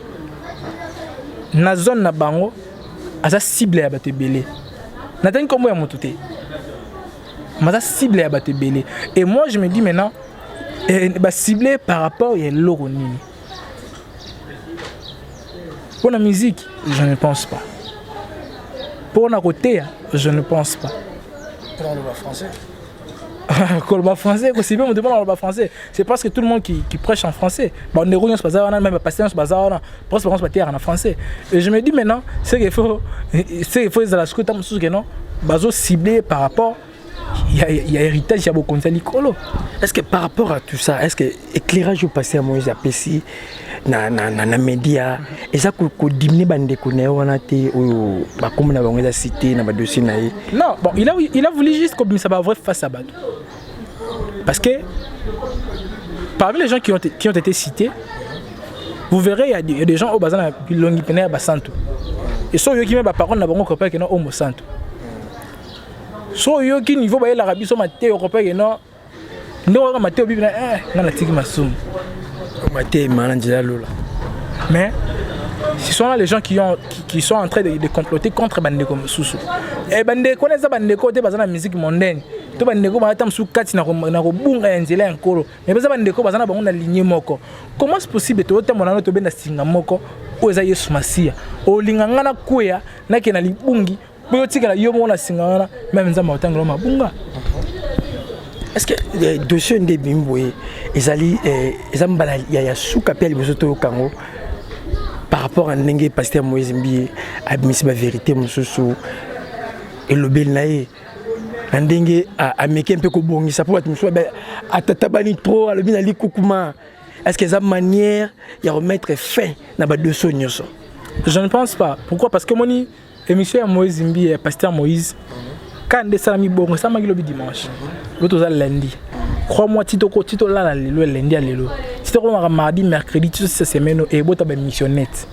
na zone na bango aza cible ya bato ebele. Natangi nkombo ya moto te, mais aza cible ya bato ebele. Et moi je me dis maintenant, bacible par rapport ya eloko nini? Pour la musique, je ne pense pas. Pour la koteya, je ne pense pas.
Pour le français.
Koloba français, kosibe moto mpona koloba français, c'est parce que tout le monde qui prêche en français, bandeko nyonso baza wana, même bapasteur nyonso baza wana, presque bango bateyaka na français. Et je me dis maintenant, c'est qu'il faut ezala sikoyo ntango mosusu ke non, bazo ciblé par rapport ya héritage ya bokonzi ya likolo.
Est ce que par rapport à tout ça, est ce que éclairage oyo pasteur Moïse apesi na média eza kodiminuer bandeko na ye wana te, oyo bakombo na bango eza cité na badossier na ye?
Non, bon, il a voulu juste kobimisa bavrai face à bato, parce que parmi les gens qui ont été cités, vous verrez, il y a des gens oyo baza na bilongi pene ya basantu. Et so oyoki me baparole na bango, kopeke no oyo mosantu. So oyoki niveau bayelaka biso mateyo, kopeke no ndenge oyoka mateyo bibi na nga natiki masumu.
Mateyo mana nzela lola.
Mais ce sont là les gens qui sont en train de comploter contre bandeko mosusu. E bandeko wana eza bandeko te baza na musique mondaine to bandeko baza ta mosusu kati na kobunga ya nzela ya Nkolo, mais baza bandeko baza na bango na ligne moko. Comment c'est possible toyotambola nano, tobenda singa moko oyo eza Yesu Masiya, olinga nga nakweya, nakende na libungi mpo yotikala yo moko na singa wana, même Nzambe akotangela mabunga?
Est ce que dossier nde ebimi boye ezali eza mbala ya suka mpe ya liboso toyoka yango par rapport à ndenge pasteur Moïse Mbiye abimisi bavérité mosusu, elobeli na ye na ndenge ameki mpe kobongisa mpo bato mosusu atatabani trop, alobi na likukuma? Est ce que eza manière ya remettre fin na badossier nyonso?
Je ne pense pas. Pourquoi? Parce que moni émission ya Moïse Mbiye, ya pasteur Moïse, ka nde esalami bongo, esalamaki lobi dimanche, lo toza lundi. Crois moi, ti toko ti tolala lelo, lundi ya lelo, ti tokomaka mardi, mercredi, ti tosisa semaine oyo, ebota baémission net.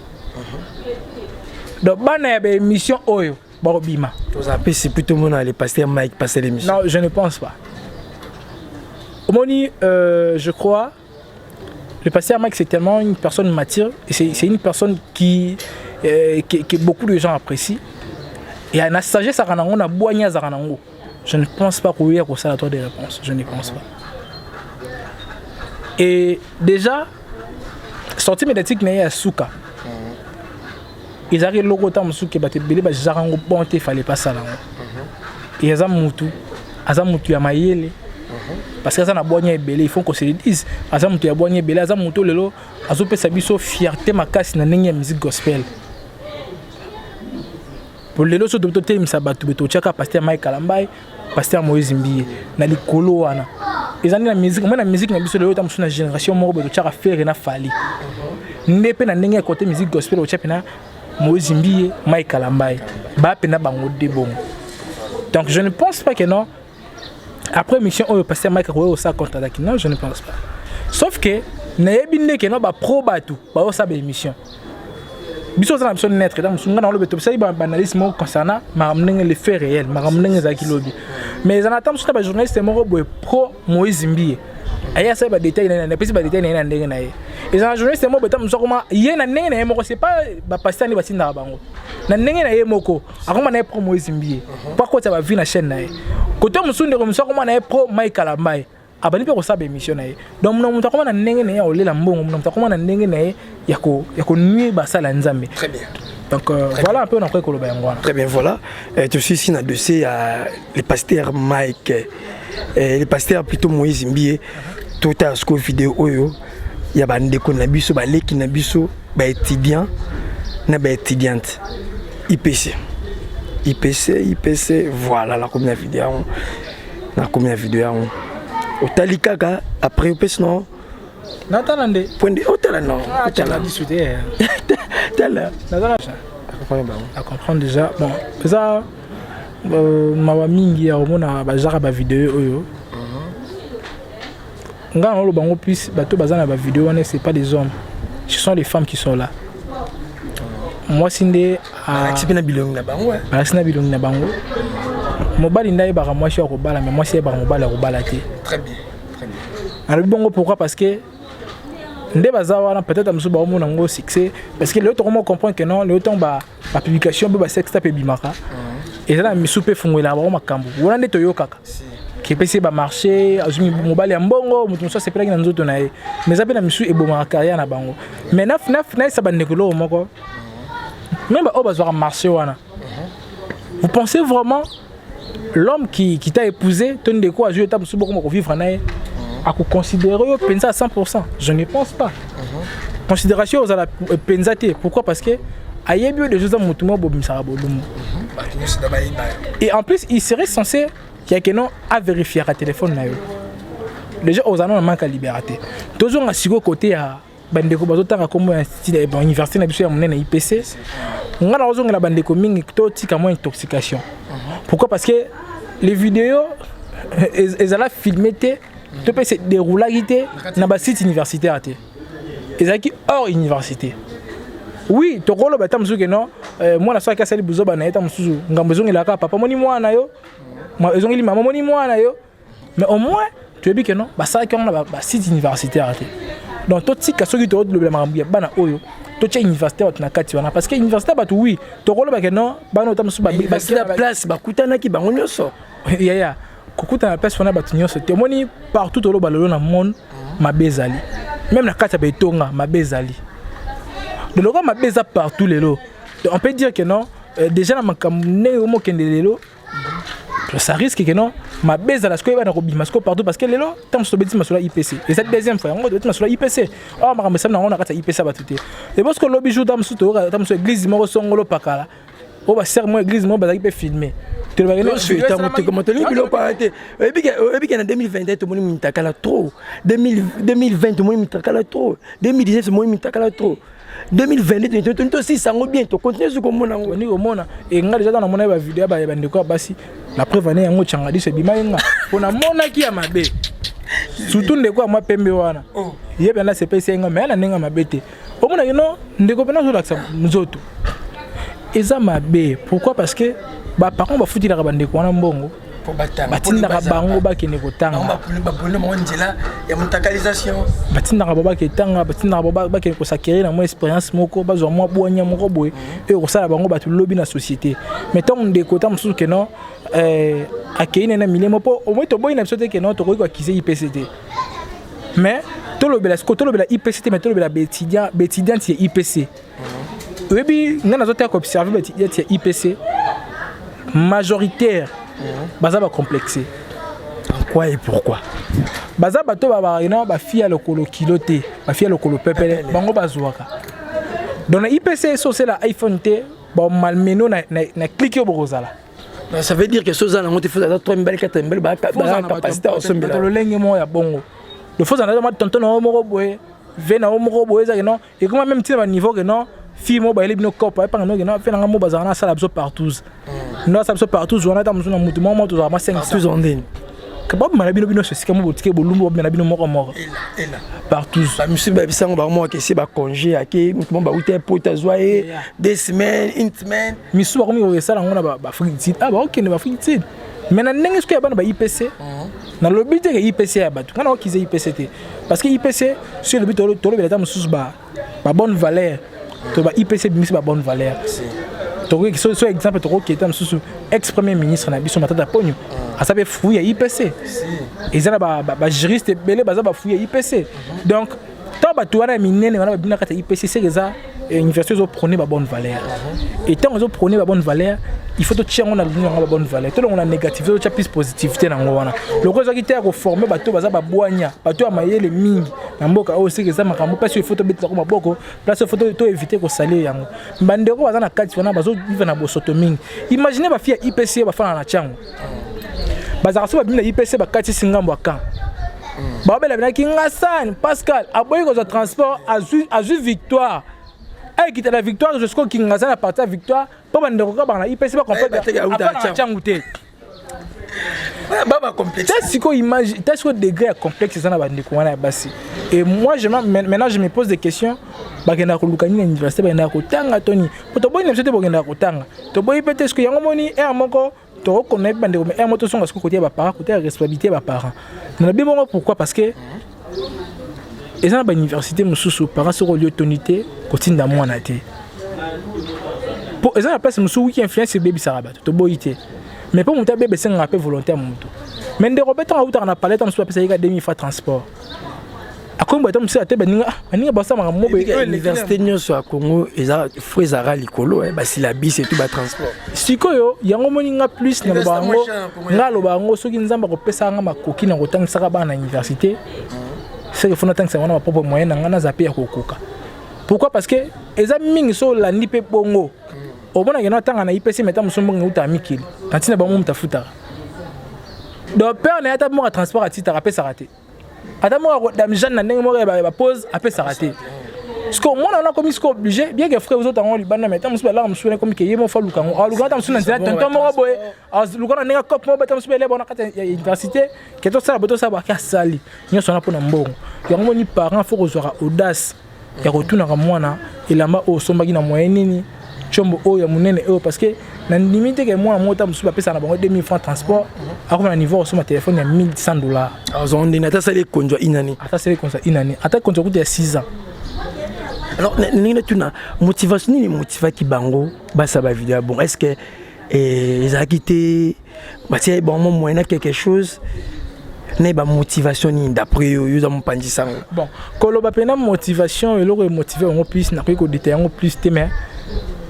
Donc bana ya baémission oyo bakobima.
Toza apesi plutôt mona le pasteur Mike passer l'émission?
Non, je ne pense pas. Omoni, je crois le pasteur Mike, c'est tellement une personne mature et c'est une personne que beaucoup de gens apprécient et na sagesse aka nango, na bwanya azaka nango. Je ne pense pas koya kosala droit de réponse, je ne pense pas. Et déjà sortie médiatique na ye ya suka ezalaki eloko ta mosusu ke bato ebele bazalaka yango bon te, fallait pasala yango. Et aza mutu, aza mutu ya mayele, parce que aza na bwanya ebele. Il faut qu'on se le dise, aza mutu ya bwanya ebele, aza mutu lelo azopesa biso fierté makasi na ndenge ya musique gospel. Po lelo so tobi totelemisa bato be, totiaka pasteur Mike Kalambai, pasteur Moïse Mbiye na likolo wana. Eza nde na musique, moi na musique na biso lelo, ta mosusu na génération moko boye totiaka Ferre na Fally. Nde mpe na ndenge ya côté musique gospel, otia mpena Moïse Mbiye, Mike Kalambai, baa mpena bango de bongo. Donc je ne pense pas que non, après mission oyo, pasteur Mike akoki kosala contre-attaque. Non, je ne pense pas. Sauf que nayebi nde ke no bapro bato baosala baémission, biso oza na biso neutre. Eza mosu nga na olobi, tobisali baanalyse moko concernant makambo ndenge le fait réel, makambo ndenge ezalaki lobi. Mais eza na ta mosusu na bajournaliste moko boye pro Moïse Mbiye, aye asali badétail na ye, apesi badétail na ye na ndenge na ye. Eza na journaliste moko boye ta mosusu akoma ye na ndenge na ye moko, c'est pas bapasteur nde batindaka bango, na ndenge na ye moko akoma na ye pro Moïse Mbiye mpo akotisa bavues na chaîne na ye. Kote mosusu, ndeko mosusu akoma na ye pro Mike Kalambai, abandi mpe kosala baémission na ye. Donc mona moto akoma na ndenge na ye ya kolela mbongo, mona moto akoma na ndenge na ye ya konuire basala ya Nzambe.
Très bien.
Donc voilà un peu nakoki koloba yango wana.
Très bien, voilà. Tosi na dossier ya le pasteur Mike, le pasteur plutôt Moïse Mbiye. Totala sikoyo video oyo ya bandeko na biso, baleki na biso, baétudiant na baétudiante IPC, IPC, IPC. Voilà, nakomi na video yango, nakomi na video yango. Otali kaka, après opesi no
Natala nde.
Point de otala, non?
Otala biso te.
Tala.
Nazala à comprendre déjà. Bon, eza mawa mingi ya komona bajaka bavideo oyo. Nga na oloba yango plus, bato baza na bavideo wana, c'est pas des hommes, ce sont les femmes qui sont là. Mwasi nde.
Alakisi mpe na bilongi na bango.
Balakisi na bilongi na bango. Mobali nde ayebaka mwasi ya kobala, mais mwasi ayebaka mobali ya kobala te.
Très bien, très bien.
Alobi bongo pourquoi? Parce que nde baza wana, peut-être mosusu baomona yango succès, parce que lelo tokoma comprendre que non, lelo ntango bapublication mpe basextape ebimaka, eza na misu mpe efungwelaka bango makambo wana nde toyokaka kepesi ye bamarché, azwi mobali ya mbongo, moto mosusu asepelaki na nzoto na ye. Mais eza mpe na misu ebomaka carrière na bango. Mais nayesa bandeko eloko moko, même baoyo bazwaka marché wana, vous pensez vraiment L'homme qui t'a épousé, to ndeko azwi ata mosusu, bokoma kovivre na ye, akoconsidérer yo mpenza à 100%? Je ne pense pas. Considération ozala mpenza te. Pourquoi? Parce que ayebi yo déjà, oza motu moko bobimisaka bolumbu.
Bato nyonso da bayeba yo.
Et en plus, il serait censé yake non avérifiaka téléphone na yo. Déjà ozala na manque ya liberté. Tozonga sikoyo côté ya bandeko bazotanga nkombo ya institut, ya université na biso ya monene, IPC. Nga na kozongela bandeko mingi, totika mwa intoxication. Pourquoi? Parce que les vidéos ezala filmé te, to mpe se déroulaki te na basite universitaire te, ezalaki hors université. Oui, tokoloba ta mosusu ke non, mwana soki asali buzoba na ye, ta mosusu ngambo ezongelaka papa, moni mwana yo, ezongeli mama, moni mwana yo. Mais au moins toyebi ke non, basalaki yango na basite universitaire te. Donc totika, soki tolobela makambo ya bana oyo, totia université bato na kati wana, parce que université bato, oui, tokoloba ke non, bana oyo ta mosusu
Université, place bakutanaki bango nyonso.
Yaya, kokutana na place wana bato nyonso te. Omoni, partout toloba lelo na monde, mabe ezali. Même na kati ya baetonga, mabe ezali. Donc lokola mabe eza partout lelo, donc on peut dire que non, déjà na makambo ndenge omokende lelo, ça risque que non, mabe ezala sikoyo, ebana kobima sikoyo partout. Parce que lelo ntango mosusu tobeti masolo ya IPC, eza deuxième fois yango tobeti masolo ya IPC. Or makambo esali nango na kati ya IPC ya bato te. Eboske lobi jour ta mosusu toyoka ta mosusu église moko songolo pakala, oyo basere moko, église moko bazalaki mpe filmé.
Tolingi biloko wana te. Oyebi ke na 2021 tomoni mitakala trop, 2020 tomoni mitakala trop, 2019 tomoni mitakala trop, 2022 toni tosisa yango bien, tocontinue soki komona yango.
Ondi komona enga déjà ntango namona bavideo ya bandeko ya basi, la preuve ane yango tyanga diso ebima ye nga mpo namonaki ya mabe, surtout ndeko ya mwa pembe wana. Ye mpenza asepesi ye nga, me ya na ndenge ya mabe te. Omonaki no ndeko mpena azolakisa nzoto, eza mabe. Pourquoi? Parce que baparent bafutilaka bandeko wana mbongo, batindaka bango bakende kotanga.
Nzela ya motakalisation.
Batindaka bango bakende tanga, batindaka bango bakende kos'acquérir na mwa expérience moko, bazwa mwa bwanya moko boye oyo kosala bango bato lobi na société. Mais ntango ndeko ta mosusu ke non, akei nene na milemo, mpo omoi toboyi na biso te ke non, tokoki koaccuser IPC te. Mais tolobela sikoyo, tolobela IPC te, mais tolobela baétudiant, baétudiante ya IPC. Oyebi, ngai nazoteka koobserver baétudiante ya IPC, majoritaire baza bacomplexe.
En quoi et pourquoi?
Baza bato babakina bafille ya lokolo kilo te, bafille ya lokolo pepele, bango bazwaka. Donc na IPC, so osala iPhone te, bamalmeno na clique oyo bokozala.
Ça veut dire que soza nango te, faut aza 3 mibale, 4 mibale, bacapacité osombela.
Lolenge moko ya bongo, le faut ozala na tonton na yo moko boye, ve na yo moko boye, ezaki non, ekoma même ntina baniveau ke non, fille moko bayeli bino cope, ayepanga no ke non, fe nanga mo bazala na asala biso partout, ndo asala biso partout wana. Ta mosusu na mutu moko moko tozala mwa 5.
Partout ndeni?
Babima na bino bino esika mo botike bolumbu, babima na bino moko moko partout.
Bamisusu babisango bango moko akesi bacongé, ake mutu moko bauta epota, azwa ye 2 semaines, une semaine.
Misusu bakomi kosala yango na baAfrique du Sud. Ah, bakokende baAfrique du Sud. Mais na ndenge soki ya bana ba IPC, nalobi te ke IPC ya bato, ngai nakokiza IPC te, parce que IPC soki elobi, tolobela ata mosusu babonne valeur to ba IPC ebimisi babonne valeur. Tokoki so exemple, tokoki eta mosusu ex premier ministre na biso Matata Ponyo, aza mpe fruit ya IPC. Eza na bajuriste ebele baza bafruit ya IPC. Donc ntango bato wana ya minene wana babimi na kati ya IPC, seke eza université ezoprôner babonne valeur. Et ntango ezoprôner babonne valeur, il faut totia yango na lolenge yango babonne valeur, tolongo na négativité, totia plus positivité nango wana. Lokola ezwaki te ya koformer bato baza babwanya, bato ya mayele mingi na mboka oyo, seke eza makambo mpasi. Il faut tobetelako maboko place, il faut toéviter kosalir yango. Bandeko baza na kati wana bazovivre na bosoto mingi. Imagine bafille ya IPC bafanda na Tiango, bazalaka so babimi na IPC, bakatisi ngambo ya camp, babela binaki ngasani. Pascal aboyi kozwa transport, azwi Victoire, ayekita na Victoire jusqu'au Kingasani na parti ya Victoire, mpo bandeko kaka baka na IPC bacomprendre na Tiangu te. Ta sikoyo image, ta sikoyo degré ya complexe eza na bandeko wana ya basi. Et moi, maintenant je me pose des questions: bakendaka koluka nini na université? Bakendaka kotanga toni? Po toboyi na biso te, bokendaka kotanga, toboyi mpe te. Sikoyo yango moni heure moko tokokona yebi bandeko, mais heure moko tosonga sikoyo côté ya baparent, côté ya responsabilité ya baparent. Nalobi bongo pourquoi? Parce que eza na bauniversité mosusu, parent soki olie otoni te, kotinda mwana te, po eza na place mosusu wiki influence ebebisaka bato. Toboyi te, mais mpo moto abeba, esengaka mpe volonté ya moto. Mais ndeko mpe ntango autaka na palais, ntango mosusu apesaki ka 2000 fois transport. Akomi boye, ata mosusu ate baninga, ah, baninga basamaka mo boye.
Université nyonso ya Congo eza frais, ezalaka likolo, basyllabus et tout, batransport.
Sikoyo yango moni nga plus naloba yango, nga aloba yango: soki Nzambe akopesaka nga makoki na kotangisaka bana na université, seke fo natangisa yango na bapropre moyen na nga, naza mpe ya kokoka. Pourquoi? Parce que eza mingi. So olandi mpe bongo, omonake no atanga na IPC, meta mosusu mbongo eutaka mikili na ntina bango, moto afutaka. Donc père na ye, ata moko ya transport atitaka, apesaka te, ata moko damjane na ndenge moko ya bapose apesaka te. Siko mwana wana akomi siko obligé, bien que frère ozotango libanda, mais ata mosusu balaka mosusu wana ekomi ke ye moko aluka yango, aluka ata mosusu na nzela tonton moko boye, aluka na ndenge cope moko bata mosusu beleba na kati ya université ke tosala boye, tosala bake, asali nyonso wana mpona mbongo. Yango moni parent faut kozwaka audace ya kotunaka mwana: elamba oyo osombaki na moyen nini? Tiombo oyo ya monene oyo? Parce que nandimi te ke mwana moko ta mosusu bapesaka na bango 2000 francs transport akoma na niveau akosomba telefone ya 1100 $.
Azwa ndenge ata asali ekonzwa inani.
Ata asali ekonzwa inani, ata ekonzwa kutu ya 6 ans.
Alors, ndenge natuna, motivation nini motivaki bango basala bavideo ya bon? Est ce que ezalaki te batia bango moyen na quelque chose na bamotivation nini, d'après yo, yo oza mopanzi sango?
Bon, koloba mpena motivation, eloko emotive yango plus, nakoki kodétailler yango plus te, mais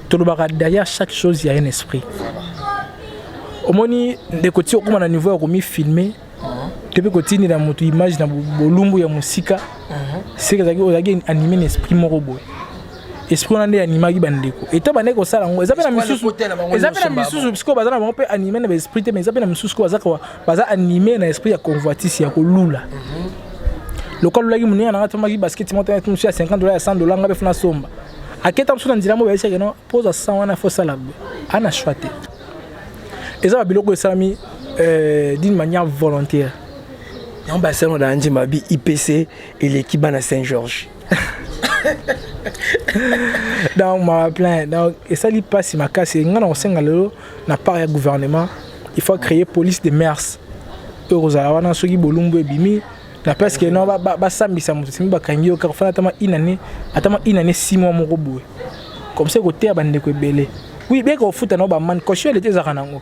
tolobaka derrière chaque chose il y a un esprit. Omoni ndeko, ti okóma na niveau ya komifilmer to mpe kotindela moto image na bolumbu ya mosika, seke ozalaki animé na esprit moko boye. Esprit wana nde animaki bandeko eta bandeki kosala yango. Eza mpe na misusu, eza mpe na misusu sikoyo baza na bango mpe animé na baesprit te, mais eza mpe na misusu sikoyo baza animé na esprit ya convoitise, ya kolula. Lokola alulaki moninga nanga tomaki basket moko mosusu ya 50 $, ya 100 $, nga mpe funa somba. Aketa mosusu na nzela mo bayesaki no mpo ozwa 100 wana, fo osala boye, ana choix te. Eza babiloko esalami d'une manière volontaire.
Yango basala na nzembo babi IPC eleki bana Saint Georges.
Donc ma plein, donc esali mpasi makasi. Nga na kosenga lelo na part ya gouvernement, il faut créer police de mœurs oyo kozala wana. Soki bolumbu ebimi na presque no, basambisa moto, simi bakangi yo kaka, fana atama inane, atama inane 6 mois moko boye, comme ça ekoteya bandeko ebele. Oui, bien kofuta nao bamane caution elete ezalaka nango,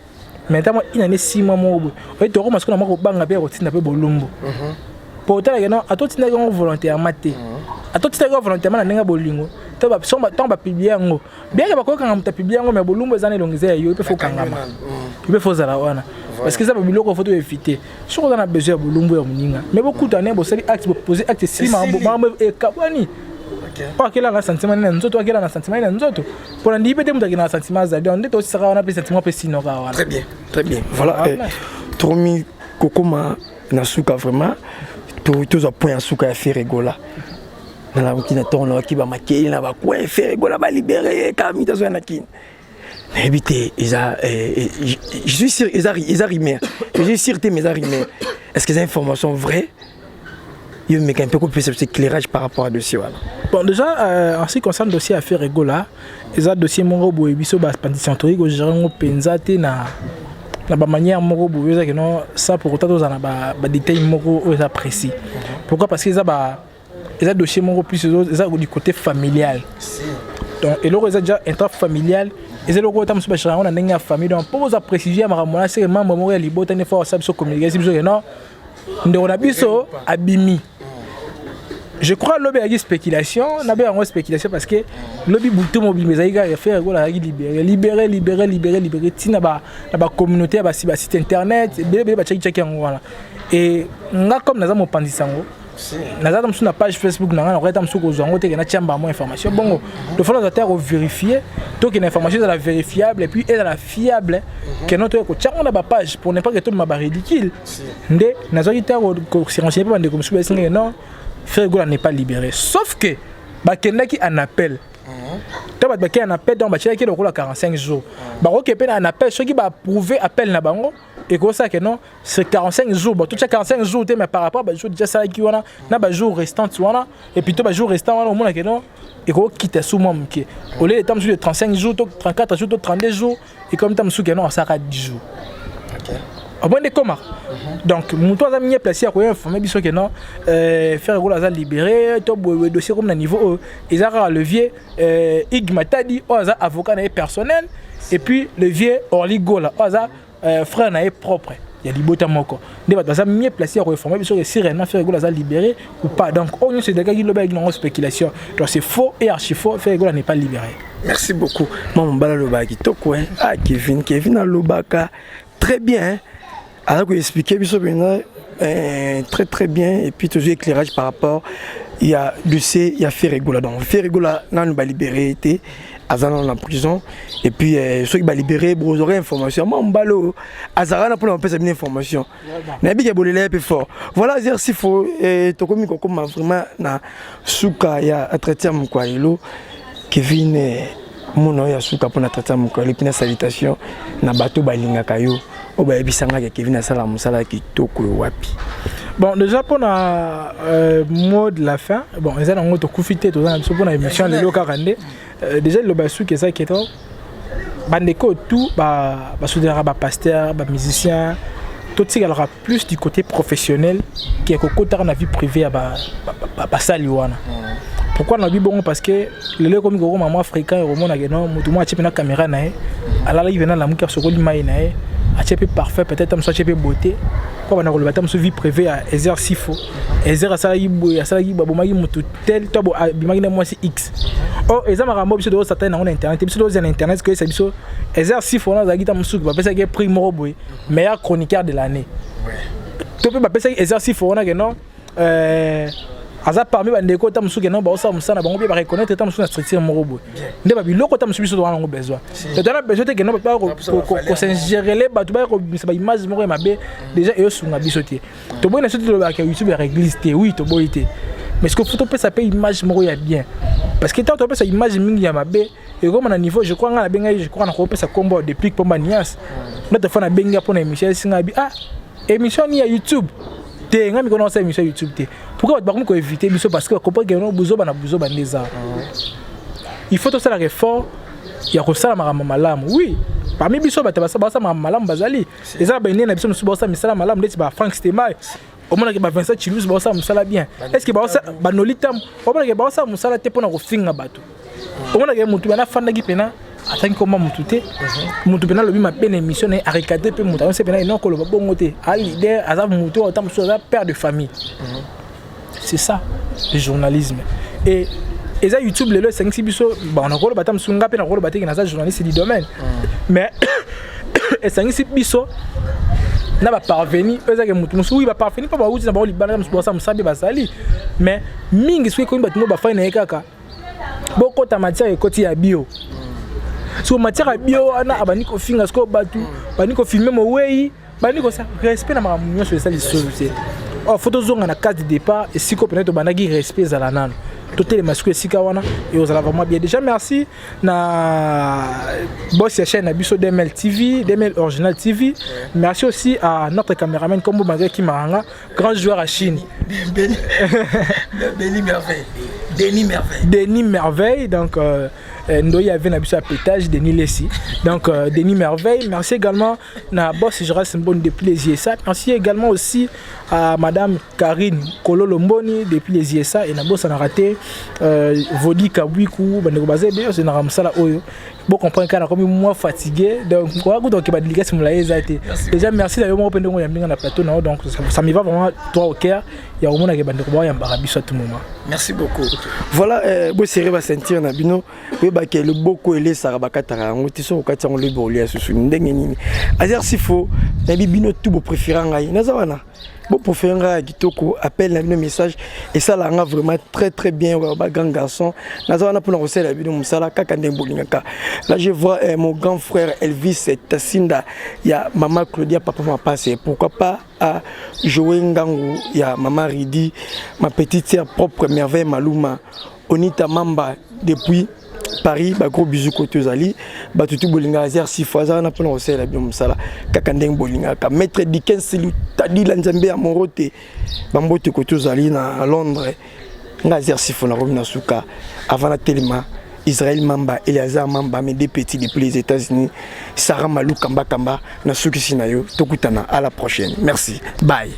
mais atama inane 6 mois moko boye, oye tokoma sikoyo na mwa kobanga mpe ya kotinda mpe bolumbu, po otalaka no atotindaki yango volontairement te, atotindaki yango volontairement na ndenge ya bolingo. Ntango bapublier yango, bien que bakokanga moto apublier yango, mais bolumbu eza na elongo, eza ya yo mpe, fo kangama yo mpe, fo ozala wana, parce que eza babiloko fo to éviter. Soki oza na besoin ya bolumbu ya moninga, mais bokutana, bosali acte, bopose acte, esili, makambo ekabwani. Po akela na sentiment nini na nzoto, akela na sentiment nini na nzoto, mpona ndii mpe te moto akenda na sentiment azali. Donc nde tosisaka wana mpe sentiment mpe sinoka wana.
Très bien, très bien, voilà. Tokomi kokoma na suka vraiment. Tozwa point ya suka ya Ferre Gola. Nalamuki na ntongo, nawaki bamakeli na bacoin, Ferre Gola balibérer ye kaka mita azoya na Kini. Nayebi te, eza, je suis sûr eza rumeur, je suis sûr te, mais eza rumeur. Est ce que eza information vraie? Yo meka mpe kopesa biso éclairage par rapport à dossier wana.
Bon, déjà, en ce qui concerne dossier ya Ferre Gola, eza dossier moko boye biso bapandisi tokoki kogérer yango mpenza te na bamanière moko boye eza keno ça pour autant tozala na badétail moko oyo eza précis. Pourquoi? Parce que eza dossier moko plus eza du côté familial. Donc eloko eza déjà intrafamilial, eza eloko oyo ta mosusu bashaka yango na ndenge ya famille. Donc mpo bozwa précision ya makambo wana, seke membre moko ya libota nde fo asala biso communiquer biso ke non, ndeko na biso abimi. Je crois lobi ezalaki spéculation, nabe yango spéculation, parce que lobi butu mobimba ezalaki kaka Ferre Gola azalaki libéré, libéré, libéré, libéré, libéré, ntina na bacommunauté ya basite internet ebele ebele batiaki yango wana. Et nga, comme naza mopanzi sango, naza ta mosusu na page Facebook na ngai, nakoki ta mosusu kozwa yango te ke natia mbamo information bongo. Tofala nazwa te ya kovérifier, tokende information ezala vérifiable et puis ezala fiable, keno toye kotia yango na bapage pour ne pas ke tobima baridicule. Nde nazwaki te kose renseigner mpe bandeko mosusu bayesingeke non, Ferre Gola n'est pas libéré, sauf que bakendaki en appel. To bato bakei en appel, donc batielaki lokola 45 jours. Bakoki mpe na en appel, soki baapprouve appel na bango, ekosala ke non, c'est 45 jours. Bon, totia 45 jours te, mais par rapport bajour déjà asalaki wana na bajour restante wana, et puis to bajour restant wana, omona ke non, ekokita su mwa moke. Au lieu eta mosusu de 35 jours to 34 jours to 32 jours, ekomi ta mosusu ke non, asalaka 10 jours. Omoni nde ekomaka. Donc moto aza mieux placé ya koya informer biso ke non, Ferre Gola aza libéré to boye, dossier comme na niveau oyo, eza kaka le vieux Ig Matadi oyo aza avocat na ye personnel, et puis le vieux Orly Gola oyo aza frère na ye propre. Ya libota moko nde bato baza mieux placé ya koinformer biso que si réellement Ferre Gola aza libéré ou pas. Donc oyo nyonso elekaki lobi ayaki nango spéculation. Donc c'est faux et archi faux, Ferre Gola n'est pas libéré.
Merci beaucoup. Mwa mobali alobaka kitoko. Ah, Kevin, Kevin alobaka très bien, aza koexpliquer biso mpenza très très bien. Et puis tozwi éclairage par rapport ya dossier ya Ferre Gola. Donc Ferre Gola nanu balibéré te, aza nano na prison. Et puis soki balibéré, bozwaka information. Mwa mobali oyo azalaka na mpona kopesa bino information, nayebi ke bolela ye mpe fort. Voilà, Zersifo, tokomi kokóma vraiment na suka ya entretien moko ya lelo. Kevin, mona oyo ya suka mpona entretien moko ya lelo, mpena salutation na bato balingaka yo, oyo bayebisangaka Kevin asala mosala ya kitoko oyo wapi.
Bon, déjà mpona mot de la fin, bon, eza nango tokufi te, toza na biso mpona émission lelo kaka nde déjà liloba ya suki eza keto bandeko tout basoutenaka bapasteur, bamusicien, totikalaka plus du côté professionnel ke kokotaka na vie privée ya basali wana. Pourquoi nalobi bongo? Parce que lelo ekomi kokoma mwa africain, ekomonake no motu moko atie mpe na caméra na ye, alalaki mpena, alamuki, asokoli mai na ye, atie mpe parfait, peut-être mosu atie mpe beauté po banda koloba ata mosu vie privée ya Ezer Sifo. Ezer asalaki boye, asalaki boye, abomaki motu tel to abimaki na mwasi x. Or eza makambo biso tozosatani nango na internet. Biso tozia na internet koyesa biso Ezer Sifo wana azalaki ta mosuku, bapesaki ye prix moko boye, meilleur chroniqueur de l'année, to mpe bapesaki Ezer Sifo wana ke non, aza parmi bandeko ta mosusu ke non, baosala mosala na bango mpe bareconnaître ta mosusu na structure moko boye. Nde babiloko ta mosusu biso toza nango besoin, tozana besoin te ke non, bato kos'ingérer, bato baya kobimisa baimage moko ya mabe. Déjà eyosunga biso te. Toboyi na biso te, tolobaka YouTube ya église te, oui, toboyi te, mais ce que faut topesa mpe image moko ya bien, parce que ntango topesa image mingi ya mabe, ekoma na niveau, je crois, ngai nabengai, je crois nakopesa kombo Déplique Pomba Nias. Ndoto fa nabengi mpona émission, esinga bi ah, émission ni ya YouTube te, ngai mikolo nasala émission ya YouTube te. Pourquoi bato bakomi koéviter biso? Parce que bacomprendre ke no, buzoba na buzoba nde eza. Il faut tosalaka effort ya kosala makambo malamu. Oui, parmi biso bato basala makambo malamu bazali, eza na baene na biso mosusu baosala misala malamu, ndeti ba Frank Stemay, omonaki ba Vincent Chilus baosala mosala bien. Est ce que banoli ntambo, omonaki baosala mosala te mpona kofinga bato? Omonaki motu bana afandaki mpena atangi komba motu te, motu mpena alobi mabe na émission na ye, arecadrer mpe motu ayonse mpena ena koloba bongo te. A leader aza motu oyo ata mosusu aza père de famille. C'est ça le journalisme. Et eza YouTube lelo esangisi biso. Bon, nakoloba ata mosusu nga mpe nakoloba te ke naza journaliste du domaine, mais esangisi biso na baparvenu oyo ezaki motu mosusu. Oui, baparvenu mpo bauti na bango libanda, mosusu basala mosala mpe bazali, mais mingi soki ekomi bato mo bafai na ye kaka bokota matière, ekoti ya bio. Siko matière ya bio wana abandi kofinga, sikoyo bato bandi kofilmer mowei, bandi kosa respect na makambo nyonso eza lisusu te. Or faut tozonga na case de départ, esika oyo pene tobandaki, respect ezala nano, totelema sikoyo esika wana, ekozala vraiment bien. Déjà merci na boss ya chaîne na biso DML TV, DML Original TV. Merci aussi à notre caméraman Kombo Malgré Kimaranga, grand joueur à Chine.
Denis Merveille, Denis Merveille.
Denis Merveille. Donc Ndoyi avait na biso ya pétage, Denis Lessi. Donc Denis Merveille, merci également na boss Gérard Mboni depuis les USA. Merci également aussi à madame Karine Kololo Mboni depuis les USA. Et na boss na raté Vodi Kabwiku, bandeko baza bien, c'est na mosala oyo. Bon, comprendre kana comme moi fatigué, donc quoi, donc ba dédicace molaye eza te. Déjà merci na yo moko mpe ndenge oyambinga na plateau na yo. Donc ça me va vraiment droit au cœur ya komonaka bandeko baoyambaka biso à tout moment.
Merci beaucoup. Voilà, boserrer baceinture na bino, oyebaka loboko elesaka, bakataka yango te. Soki okati yango, lobi olia susu ndenge nini? Azer Sifo, nayebi bino tu bopréféra ngai, naza wana, bopréféré ngai ya kitoko. Appel na bino, message esalaka nga vraiment très très bien. Ba grand garçon, naza wana mpona kosalela bino mosala kaka ndenge bolingaka. Là je vois mon grand frère Elvis Tasinda ya mama Claudia, papa Mapase, pourquoi pas à Joé Ngangu ya mama Ridi, ma petite sœur propre Merveille Maluma, Onita Mamba depuis Paris. Bagros bisous kote ozali. Bato tu bolingaka Azer Sifo, aza wana mpona kosalela bino mosala kaka ndenge bolingaka. Maître Dickens Lutadila, Nzambe ya moro te, bambote kote ozali na Londres. Nga Azer Sifo nakomi na suka. Avant natelema, Israël Mamba, Eleazar Mamba, mes deux petits depuis les États-Unis, Sarah Malou Kamba Kamba, nasukisi na yo, tokutana à la prochaine. Merci, bye.